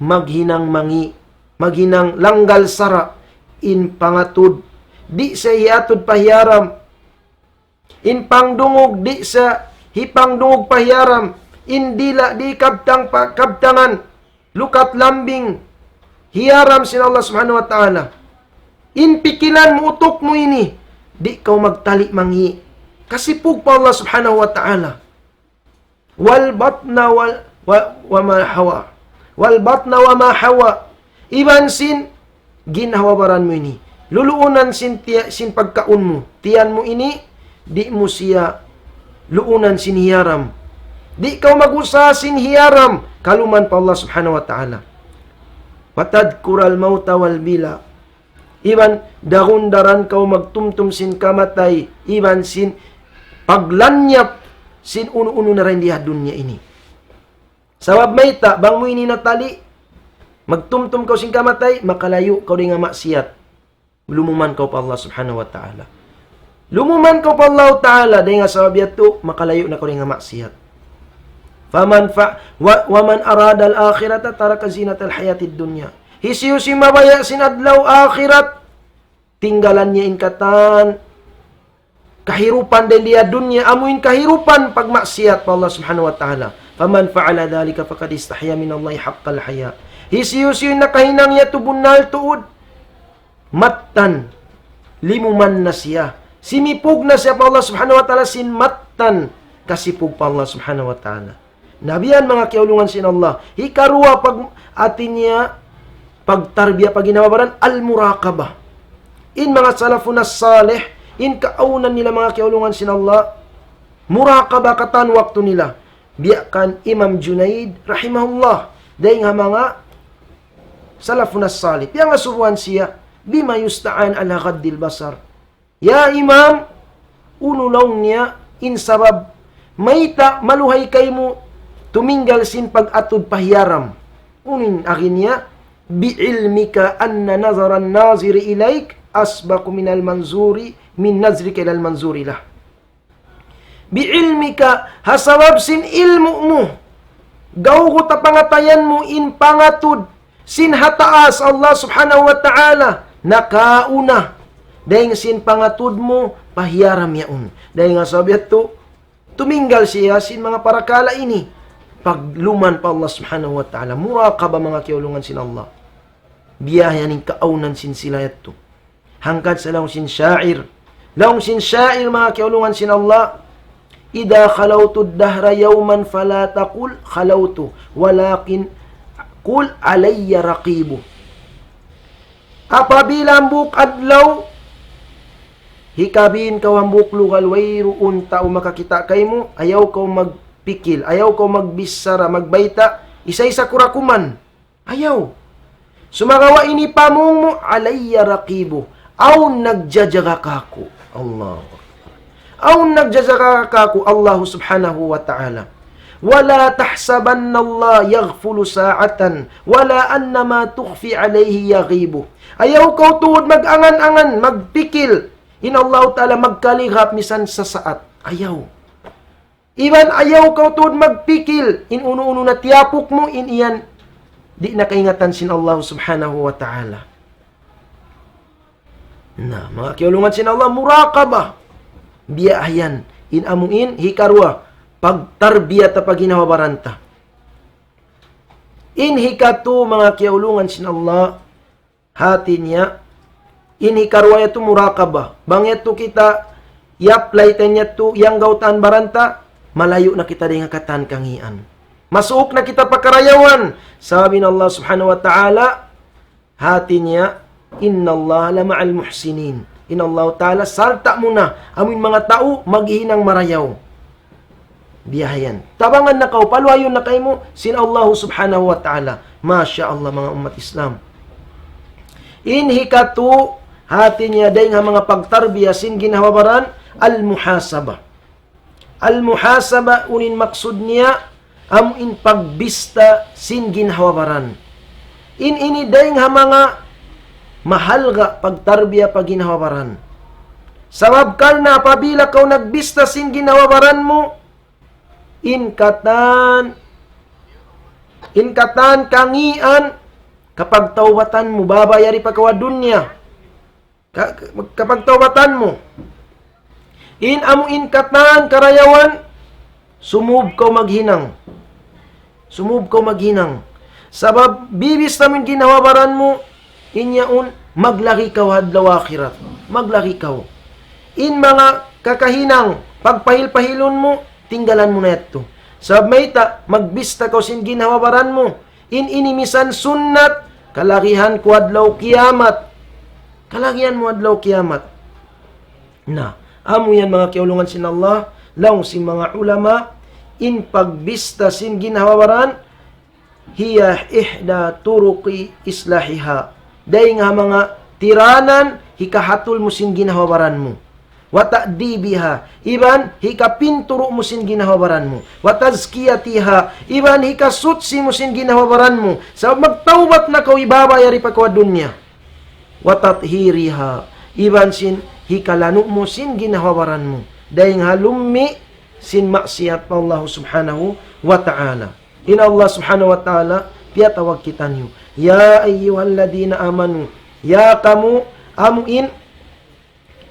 maghinang mangi', maghinang langgal sara', in pangatud, di' sa hiyatud pa hiyaram, in pangdungug, di' sa hipangdungug pa hiyaram, in dila', di' kabtang pa, kabtangan, lukat lambing, hiyaram sin Allah Subhanahu wa Ta'ala. In pikilan mu, utuk mu ini, di' kaw magtali' mangi'. Kasipug pa Allah Subhanahu wa Ta'ala. Wal batna wal, wa, wa ma hawa. Wal batna wa ma hawa. Iban sin ginhawa-baran mu ini. Luluunan sin tiya-, sin pagkaun mu. Tiyan mu ini, di' mu siya luunan sin hiyaram. Di' kaw mag-usaha sin hiyaram. Kaluman pa Allah Subhanahu wa Ta'ala. Wa tadhkural mawta wal bila. Iban daran-daran kaw magtumtum sin kamatay, iban sin paglanyap sin unu-unu na dayn di ha dunya ini. Sabab mayta', bang mu ini natali', magtumtum kaw sin kamatay, makalayu' kaw dayn ha maksiyat. Lumuman kaw pa Allah Subhanahu wa Ta'ala. Lumuman kaw pa Allah Ta'ala, dayn ha sabab yadtu, makalayu' na kaw dayn ha maksiyat. Faman fa-, wa, wa man aradal akhirata taraka zinatal hayatid dunya. Hisiyu-siyu mabaya' sin adlaw akhirat, tinggalan niya in katan kahirupan dayn di ha dunya, amu in kahirupan pagmaksiyat pa Allah Subhanahu wa Ta'ala. Faman fa'ala dhalika faqad istahya minallahi haqqal haya. Hisiyu-siyu nakahinang yadtu bunnal tuud, mattan, limuman na siya. Simipug na siya pa Allah Subhanahu wa Ta'ala sin mattan kasipug pa Allah Subhanahu wa Ta'ala. Na biya' yan manga kiyaulungan sin Allah. Hikaruwa pag-, hāti niya, pagtarbiya, paghinaba-baran, al-muraqabah. In manga salafun as-salih, in kaawnan nila manga kiyaulungan sin Allah, muraqabah katan waktu nila. Biya' kan Imam Junaid, rahimahullah, dayn ha manga salafun as-salih. Piyangasubuhan siya, bima yusta'an ala ghaddil basar. Ya Imam, unu laung niya in sabab mayta' maluhay kaymu tuminggal sin pag-atud pa hiyaram? Unu in agi niya? Bi ilmika anna nazaran naziri ilayk asbaqu minal manzuri, min nazrika ilal manzuri lah. Bi ilmika, ha sabab sin ilmu' mu, gawgut ha pangatayan mu in pangatud sin ha taas Allah Subhanahu wa Ta'ala, nakauna dayn sin pangatud mu pa hiyaram yaun. Dayn ha sabab yadtu, tuminggal siya sin manga parakala' ini. Pagluman pa Allah Subhanahu wa Ta'ala, muraqabah manga kiyaulungan sin Allah. Biya' yan in kaawnan sin sila yadtu. Hangkan sa laung sin sha'ir. Laung sin sha'ir, manga kiyaulungan sin Allah, إذا خلوت الدهر يوما فلا تقل خلوت ولكن قل علي رقيب. Apabila hambuuk adlaw, hikabin kaw hambuuk lugal wayruun tau makakita' kaymu, ayaw kaw magpikil, ayaw kaw magbichara, magbayta', isa-isa ku ra kuman. Ayaw. Sumagawa' in pamung mu, علي رقيب. Awn nagjajaga kāku'. Allahu Akbar. Awn nagjajaga kāku', Allah Subhanahu wa Ta'ala. ولا تحسبن الله يغفل ساعة ولا أن ما تخفي عليه يغيب. Ayaw kaw tuud mag-angan-angan, magpikil. In Allah Ta'ala magkaligap misan sasaat. Ayaw. Iban ayaw kaw tuud magpikil, in unu-unu na tiyapuk mu, in yan, di' na kaingatan sin Allah subhanahu wa ta'ala. Na, manga kiyaulungan sin Allah, muraqabah. Biya' yan, in amu in, hikaruwa, pagtarbiya ta pa ginhawa-baran ta. In hikatu, manga kiyaulungan sin Allah, hati niya, in hikaruwa yadtu muraqabah. Bang yadtu kita, i-apply ta yadtu, yan gautan baran ta, malayu' na kita dayn ha katan kangīan. Masuuk na kita pa karayawan. Sabab in Allah subhanahu wa ta'ala, hati niya, إِنَّ اللَّهَ لَمَعَ الْمُحْسِنِينَ. In Allah ta'ala, sarta' mu na, amu in manga tau, maghihinang marayaw. Biya' yan. Tabangan na kaw, paluhayun na kaymu, sin Allah subhanahu wa ta'ala. Masha Allah, manga ummat Islam. In hikatu, hati niya dayn ha manga pagtarbiya sin ginhawa-baran, al-muhasabah. Al-muhasabah, unu in maksud niya, amu in pagbista sin ginhawa-baran. In ini dayn ha manga mahalga' pagtarbiya pa ginhawa-baran. Sabab karna' apabila kaw nagbista sin ginhawa-baran mu, in katan, in katan kangīan, kapagtaubatan mu, baba yari pa kaw ha dunya. Ka-, ka-, kapagtaubatan mu. In amu in katan karayawan, sumūb kaw maghinang. Sumūb kaw maghinang. Sabab bibista mu in ginhawa-baran mu, in yaun, maglagi kaw ha adlaw akhirat. Maglagi kaw. In manga kakahinang, pagpahil-pahilun mu, tinggalan mu na yadtu. Sabab mayta', magbista kaw sin ginhawa-baran mu. In ini misan sunnat, kalagihan ku adlaw kiyamat. Kalagihan mu adlaw kiyamat. Na, amu yan manga kiyaulungan sin Allah, laung sin manga ulama, in pagbista sin ginhawa-baran, هِيَ إِحْدَى طُرُقِ إِصْلَاحِهَا. Dayn ha manga tiranan, hikahatul mu sin ginhawa-baran mu. وَتَأْدِيبِهَا. Iban hikapinturu' mu sin ginhawa-baran mu. وَتَزْكِيَتِهَا. Iban hikasuchi mu sin ginhawa-baran mu. Sabab magtawbat na kaw, ibaba yari pa kaw ha dunya. وَتَطْهِيرِهَا. Iban sin hikalanu' mu sin ginhawa-baran mu. Dayn ha lummi' sin maksiyat pa Allah subhanahu wa ta'ala. In Allah subhanahu wa ta'ala, piyatawag kitaniyu. يَا أَيُّهَا الَّذِينَ آمَنُوا. Ya kamu, amu in,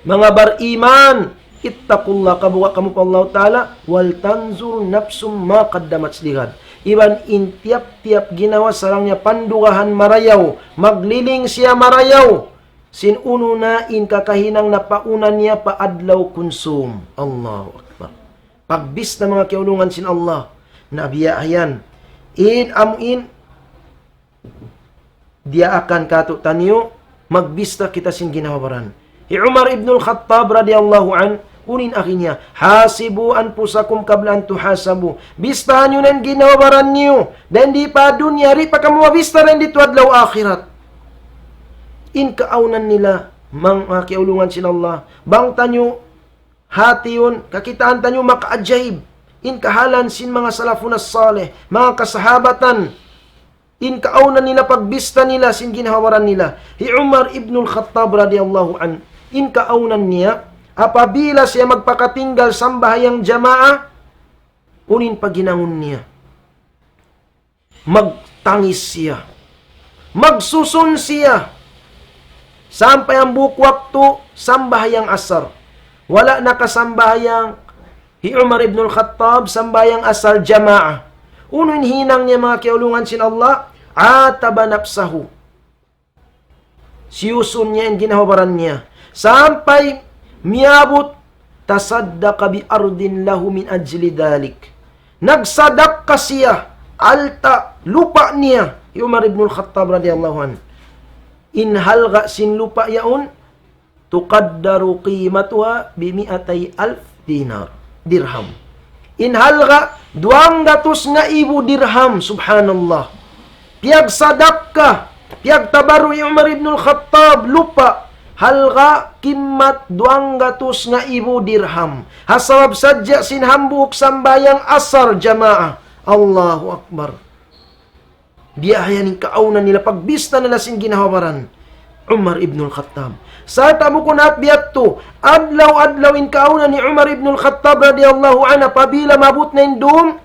manga bariman, اتَّقُوا اللَّهَ, kabuga' kamu pa Allah ta'ala, وَلْتَنْظُرْ نَفْسٌ مَا قَدَّمَتْ لِغَدٍ. Iban in tiyap-tiyap ginawa sarang niya pandugahan marayaw, magliling siya marayaw, sin unu na in kakahinang napauna niya pa adlaw kunsum. Allahu Akbar. Pagbista manga kiyaulungan sin Allah. Na biya' yan. In amu in, diyaakan kātu'niyu, magbista kita sin ginhawa-baran. Hi Umar ibn al-Khattab radiyallahu anhu, unu in agi niya, حَاسِبُوا أَنْفُسَكُمْ قَبْلَ أَنْ تُحَاسَبُوا. Bistahan niyu na in ginhawa-baran niyu. Dayn di pa dunya, di' pa kamu mabista dayn di ha adlaw akhirat. In kaawnan nila, manga kiyaulungan sin Allah. Bang taniyu hatihun, kakitaan taniyu makaajaib. In kahalan sin manga salafun as-salih, manga kasahabatan. In kaawnan nila, pagbista nila sin ginhawa-baran nila. Hi Umar ibn al-Khattab radiyallahu anhu. In kaawnan niya, apabila siya magpakatinggal sambahayang jamaa, unu in paghinangun niya? Magtangis siya. Magsusun siya. Sampay hambuuk waktu, sambahayang asar. Wala' nakasambahayang hi Umar ibn al-Khattab, sambahayang asar jamaa. Unu in hinang niya, manga kiyaulungan sin Allah? عَاتَبَ نَفْسَهُ. Siyusun niya in ginhawa-baran niya. Sampay miyabut, تَصَدَّقَ بِأَرْضٍ لَهُ مِنْ أَجْلِ ذَلِكَ. Nagsadakka siya, alta', lupa' niya, hi Umar ibn al-Khattab radiyallahu anhu. In halga' sin lupa' yaun, تُقَدَّرُ قِيمَتُهَا بِمِائَتَيْ أَلْفِ دِينَارٍ, dirham. In halga' duwanggatus ngaibu dirham, subhanallah. Piyagsadakka, piyagtabarru' hi Umar ibn al-Khattab, lupa', halga' kimmat duwanggatus ngaibu dirham. Ha sabab sadja sin hambuuk sambahayang asar jamaa. Allahu Akbar. Biya' yan in kaawnan nila, pagbista nila sin ginhawa-baran. Umar ibn al-Khattab. Sarta' bukun hat biya' yadtu, adlaw-adlaw in kaawnan hi Umar ibn al-Khattab radiyallahu anhu, apabila maabut na in dum,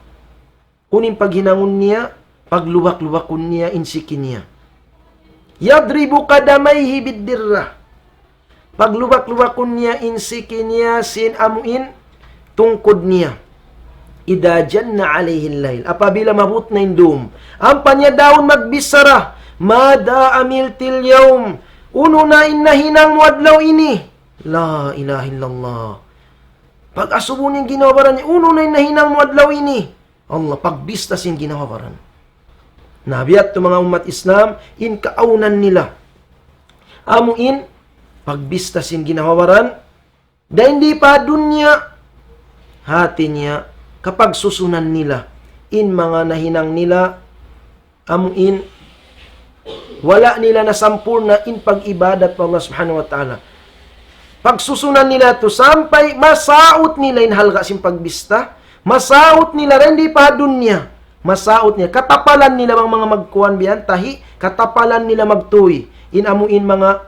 unu in paghinangun niya, paglubak-lubakun niya in siki niya. يضرب قدميه بالدرة. Paglubak-lubakun niya in siki niya sin amu in tungkud niya. إذا جن عليه الليل. Apabila maabut na in dum. Ampa niya daun magbichara, ماذا عملت اليوم؟ Unu na in nahinang mu adlaw ini? La ilaha illallah. Pag-asubu niya in ginhawa-baran niya, unu na in nahinang mu adlaw ini? Allah, pagbista sin ginhawa-baran. Na biya' yadtu manga ummat Islam, in kaawnan nila. Amu in, pagbista sin ginhawa-baran, dayn di pa dunya, hati niya, kapagsusunan nila, in manga nahinang nila, amu in, wala' nila nasampurna' in pag-ibadat pa Allah Subhanahu wa Ta'ala. Pagsusunan nila yadtu sampay masaut nila in halga' sin pagbista, masaut nila dayn di pa dunya, masaut nila, katapalan nila bang manga magkuan biya' yan, tahi', katapalan nila magtuy, in amu in manga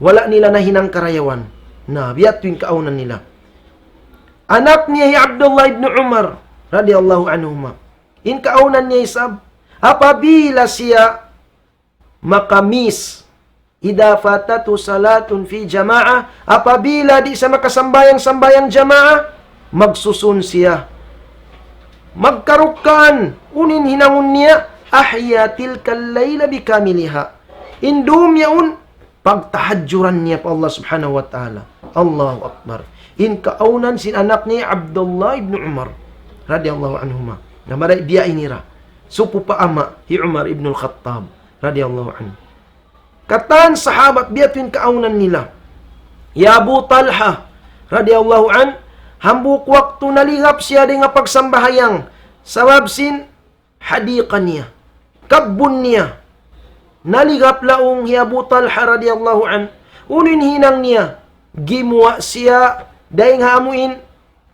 wala' nila nahinang karayawan. Na, biya' yadtu in kaawnan nila. Anak niya hi Abdullah ibn Umar, radiyallahu anhuma. In kaawnan niya isab, apabila siya maka-miss, إذا فاتته صلاة في جماعة, apabila di' siya makasambahayang-sambahayang jamaa, magsusun siya. Magkarukkaan, unu in hinangun niya, أحيا تلك الليلة بكاملها. In dum yaun, pagtahajjuran niya pa Allah Subhanahu wa Ta'ala. Allahu Akbar. In kaawnan sin anak niya Abdullah ibn Umar, radiyallahu anhuma. Na marayaw biya' ini ra. Supu pa ama' hi Umar ibn al-Khattab, radiyallahu anhu. Katan sahabat biya' yadtu in kaawnan nila. Hi Abu Talha, radiyallahu anhu, hambuuk waktu naligap siya dayn ha pagsambahayang. Sabab sin hadiqa niya. Kabbun niya. Naligap laung hi Abu Talha radiyallahu anhu. Unu in hinang niya? Gimuwa' siya dayn ha amu in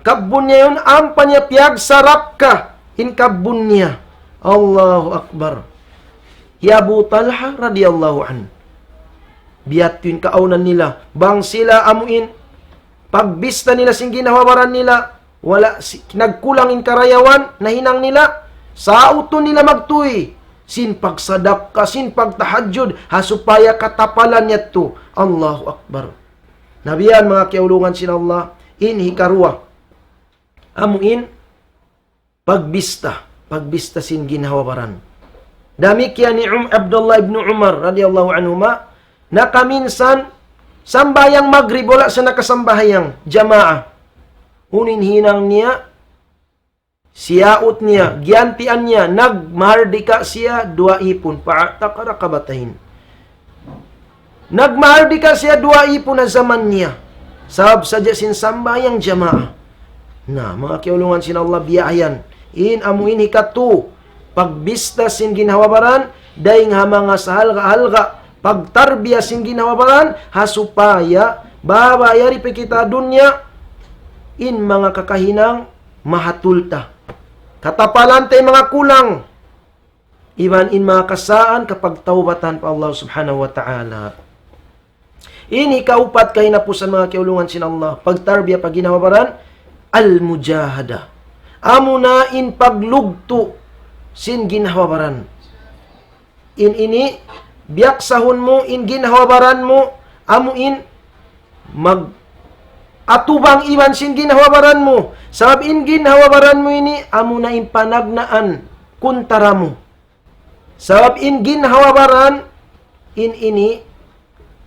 kabbun niya yaun, ampa niya piyagsarapka in kabbun niya. Allahu Akbar. Hi Abu Talha radiyallahu anhu. Biya' yadtu in kaawnan nila. Bang sila amu in pagbista nila sin ginhawa-baran nila, wala' si-, nagkulang in karayawan, nahinang nila, sautun nila magtuy sin pagsadakka, sin pagtahajjud, ha supaya katapalan yadtu. Allahu Akbar. Na biya' yan manga kiyaulungan sin Allah, in hikaruwa. Amu in, pagbista, pagbista sin ginhawa-baran. Damikkiyan hi Um-, Abdullah ibn Umar radiyallahu anhuma, nakaminsan, sambahayang magrib, wala' siya nakasambahayang jamaa. Unu in hinang niya, siyaut niya, giyantian niya, nagmahardika siya duwa ipun, فأعتق رقبتين. Nagmahardika siya duwa ipun ha jaman niya. Sabab sadja sin sambahayang jamaa. Na, manga kiyaulungan sin Allah biya' yan. In amu in hikatu, pagbista sin ginhawa-baran, dayn ha manga sahalga'-halga', pagtarbiya sin ginhawa-baran, ha supaya, baba yari pa kita dunya, in manga kakahinang, mahatul ta. Katapalan ta in manga kulang. Iban in manga kasaan kapagtawbatan pa Allah Subhanahu wa Ta'ala. Ini kaupat kahinapusan manga kiyaulungan sin Allah. Pagtarbiya pa ginhawa-baran, al-mujahada. Amu na in paglugtu' sin ginhawa-baran. In ini, biyaksahun mu, in ginhawa-baran mu, amu in, mag-atubang iban sin ginhawa-baran mu. Sabab in ginhawa-baran mu ini, amu na in panagnaan kuntara mu. Sabab in ginhawa-baran, in ini,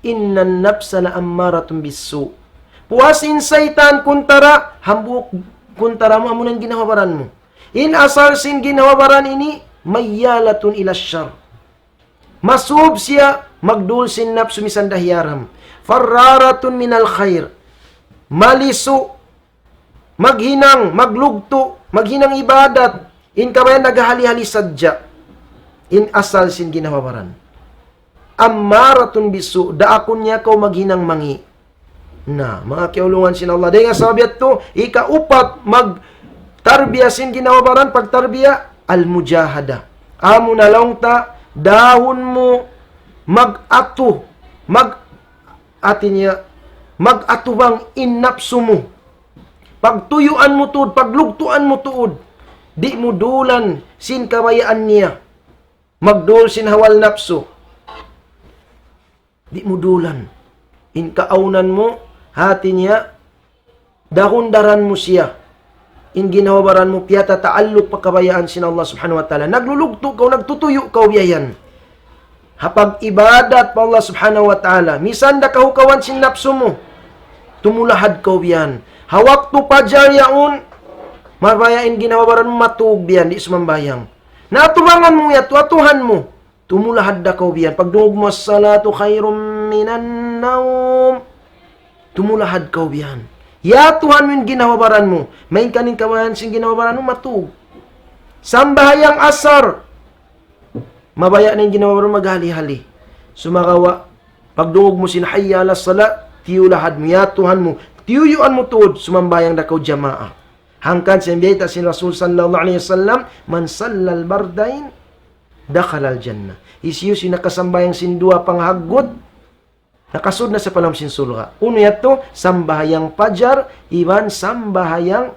إن النفس لأمارة بالسوء. Puas in saytan kuntara, hambuuk kuntara mu, amu na in ginhawa-baran mu. In asal sin ginhawa-baran ini, ميالة إلى الشر. Masub siya, magdul sin napsu misan da hiyaram. فرارة من الخير. Malisu, maghinang, maglugtu', maghinang ibadat. In kabayaan naghahali-hali sadja. In asal sin ginhawa-baran. أمارة بالسوء, daakun niya kaw maghinang mangi'. Na, manga kiyaulungan sin Allah. Dayn ha sabab yadtu, hikaupat, magtarbiya sin ginhawa-baran, pagtarbiya, al-mujahada. Amu na laung ta, dahun mu, mag-atu, mag-, hati niya, mag-atubang in napsu mu. Pagtuyuan mu tuud, paglugtuan mu tuud. Di' mu dulan sin kabayaan niya. Magdul sin hawa napsu. Di' mu dulan. In kaawnan mu, hati niya, darundaran mu siya. In ginhawa-baran mu, piyatataalluk pa kabayaan sin Allah Subhanahu wa Ta'ala. Naglulugtu' kaw, nagtutuyu' kaw biya' yan. Ha pag-ibadat pa Allah Subhanahu wa Ta'ala. Misan da kahukawan sin napsu mu. Tumulahad kaw biya' yan. Ha waktu pajar yaun, mabaya' in ginhawa-baran mu matug biya' yan, di' sumambahayang. Na atubangan mu yadtu, atuhan mu. Tumulahad da kaw biya' yan. Pagdungug mu, "As-salatu khayrun minan nawm." Tumulahad kaw biya' yan. Atuhan mu in ginhawa-baran mu. Main kanin kabayaan sin ginhawa-baran mu, matug. Sambahayang asar. Mabaya' na in ginhawa-baran mu maghali-hali. Sumagawa', pagdungug mu sin hayya ala salat, tiyulahad mu, atuhan mu, tiyuyuan mu tuud, sumambahayang da kaw jamaa. Hangkan sin bayta' sin Rasul sallallahu alayhi wasallam, "Man sallal bardayn, dakhalal jannah." Hisiyu-siyu nakasambahayang sin duwa panghaggut, nakasud na siya pa lawm sin surga'. Unu yadtu, sambahayang pajar, iban sambahayang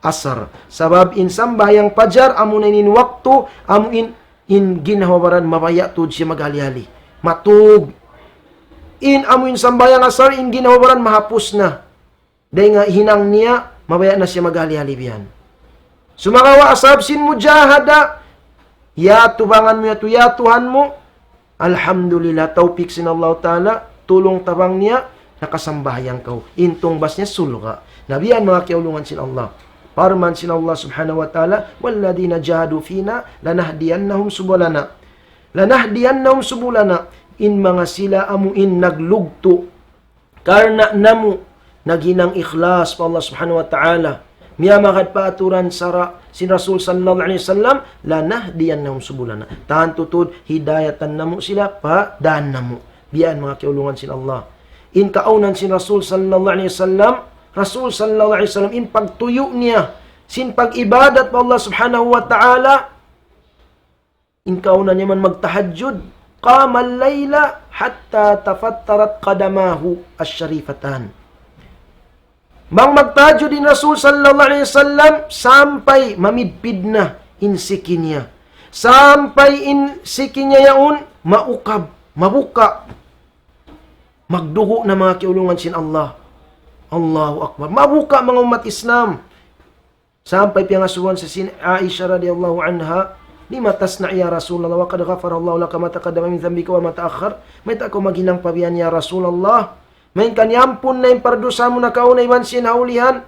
asar. Sabab in sambahayang pajar, amu na in waktu, amu in, in ginhawa-baran mabaya' tuud siya maghali-hali. Matug. In amu in sambahayang asar, in ginhawa-baran mahapus na. Dayn ha hinang niya, mabaya' na siya maghali-hali biya' yan. Sumagawa' sabab sin mujahada, atubangan mu yadtu, atuhan mu. Alhamdulillah, tawpik sin Allah Ta'ala, tulung tabang niya, nakasambahayang kaw. In tungbas niya surga'. Na biya' yan manga kiyaulungan sin Allah. Parman sin Allah Subhanahu wa Ta'ala, "Walladhina jahadu fina lanahdiyannahum subulana." Lanahdiyannahum subulana. In manga sila amu in naglugtu' karna' namu' naghinang ikhlas pa Allah Subhanahu wa Ta'ala. Miyamagad pa aturan sara' sin Rasul sallallahu alayhi wasallam, "Lanahdiyannahum subulana." Tantu tuud hidayatan namu' sila pa dān namu'. Biya' yan manga kiyaulungan sin Allah. In kaawnan sin Rasul sallallahu alayhi wasallam, Rasul sallallahu alayhi wasallam, in pagtuyu' niya sin pag-ibadat pa Allah Subhanahu wa Ta'ala, in kaawnan niya man magtahajjud, "Qamal layla hatta tafattarat qadamahu ash-sharifatan." Bang magtahajjud in Rasul sallallahu alayhi wasallam, sampay mamidpid na in siki niya. Sampay in siki niya yaun, maukab, mabuka'. Magdugu' na manga kiyaulungan sin Allah. Allahu Akbar. Mabuka' manga ummat Islam. Sampay piyangasubuhan sin Aisha radiyallahu anha, "Lima tasna' ya Rasulullah, wa qad ghafara Allahu laka ma taqaddama min dhanbika wa ma ta'akhkhar." Mayta' kaw maghinang pa biya' yan ya Rasulullah? Main kan iyampun na in pardusa mu nakauna iban sin ha ulihan.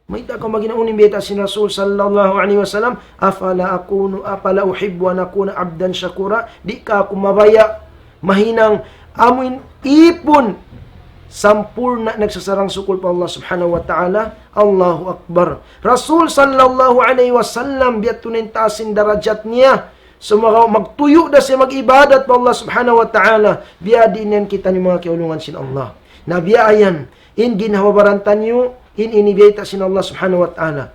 Mayta' kaw maghinang, unu in bayta' sin Rasul sallallahu alayhi wasallam, "Afala akunu, afala uhibbu an akuna abdan shakura?" Di' ka aku mabaya' mahinang amuin ipun sampurna' nagsasarang-sukul pa Allah Subhanahu wa Ta'ala. Allahu Akbar. Rasul sallallahu alayhi wasallam, biya' tuud in taas sin darajat niya. Sumagawa' magtuyu' da siya mag-ibadat pa Allah Subhanahu wa Ta'ala. Biya' diin yan kitaniyu manga kiyaulungan sin Allah. Na biya' yan, in ginhawa-baran taniyu, in ini biyayta' sin Allah Subhanahu wa Ta'ala.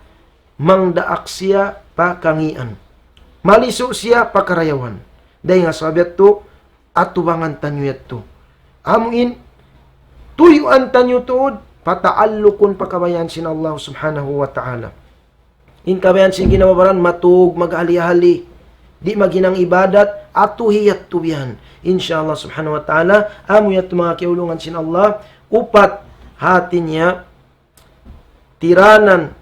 Mangdaak siya pa kangīan. Malisu' siya pa karayawan. Dayn ha sabab yadtu, atubangan taniyu yadtu. Amuin, tuyuan taniyu tuud, pataallukun pa kabayaan sin Allah Subhanahu wa Ta'ala. In kabayaan sin ginhawa-baran, matug, maghali-hali. Di' maghinang ibadat, atuhi yadtu biya' yan. Insya Allah Subhanahu wa Ta'ala, amu yadtu manga kiyaulungan sin Allah, upat hati niya, tiranan,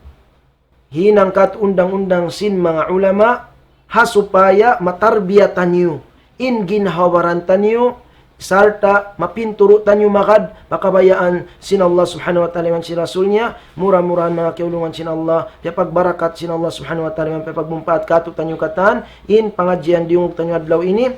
hinang kat undang-undang sin manga ulama, ha supaya matarbiya taniyu, in ginhawa-baran taniyu, sarta' mapinturu' taniyu magad, pa kabayaan sin Allah Subhanahu wa Ta'ala iban sin Rasul niya, mura-murahan manga kiyaulungan sin Allah, piyapagbarakat sin Allah Subhanahu wa Ta'ala iban piyapagmumpaat katu' taniyu katan, in pangadjian diyungug taniyu adlaw ini,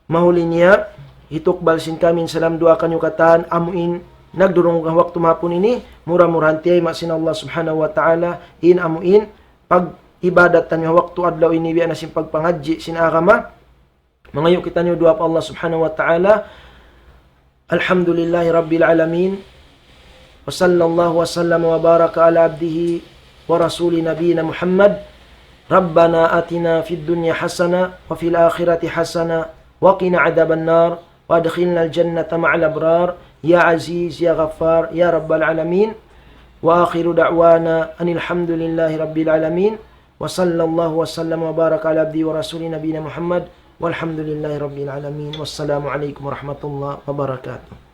mahuli niya, hitukbal sin kami in salam duwaa kaniyu katan, amuin, nagdurung waktu mahapun ini, mura-murahan tiyayma' sin Allah Subhanahu wa Ta'ala, in amuin, pag-ibadat taniyu waktu adlaw ini, biya' na sin pagpangadji' sin agama, mangayu' kitaniyu duwaa pa Allah Subhanahu wa Ta'ala. Alhamdulillahi Rabbil Alamin. Wa sallallahu wa sallam wa baraka ala abdihi wa rasuli nabiyina Muhammad. Rabbana atina fid dunya hasana wa fil akhirati hasana wa qina adhaban nar wa adkhilna al jannata ma'al abrar. يا عزيز يا غفار يا رب العالمين. وآخر دعوانا أن الحمد لله رب العالمين. وصلى الله وسلم وبارك على عبده ورسوله نبينا محمد. والحمد لله رب العالمين. والسلام عليكم ورحمة الله وبركاته.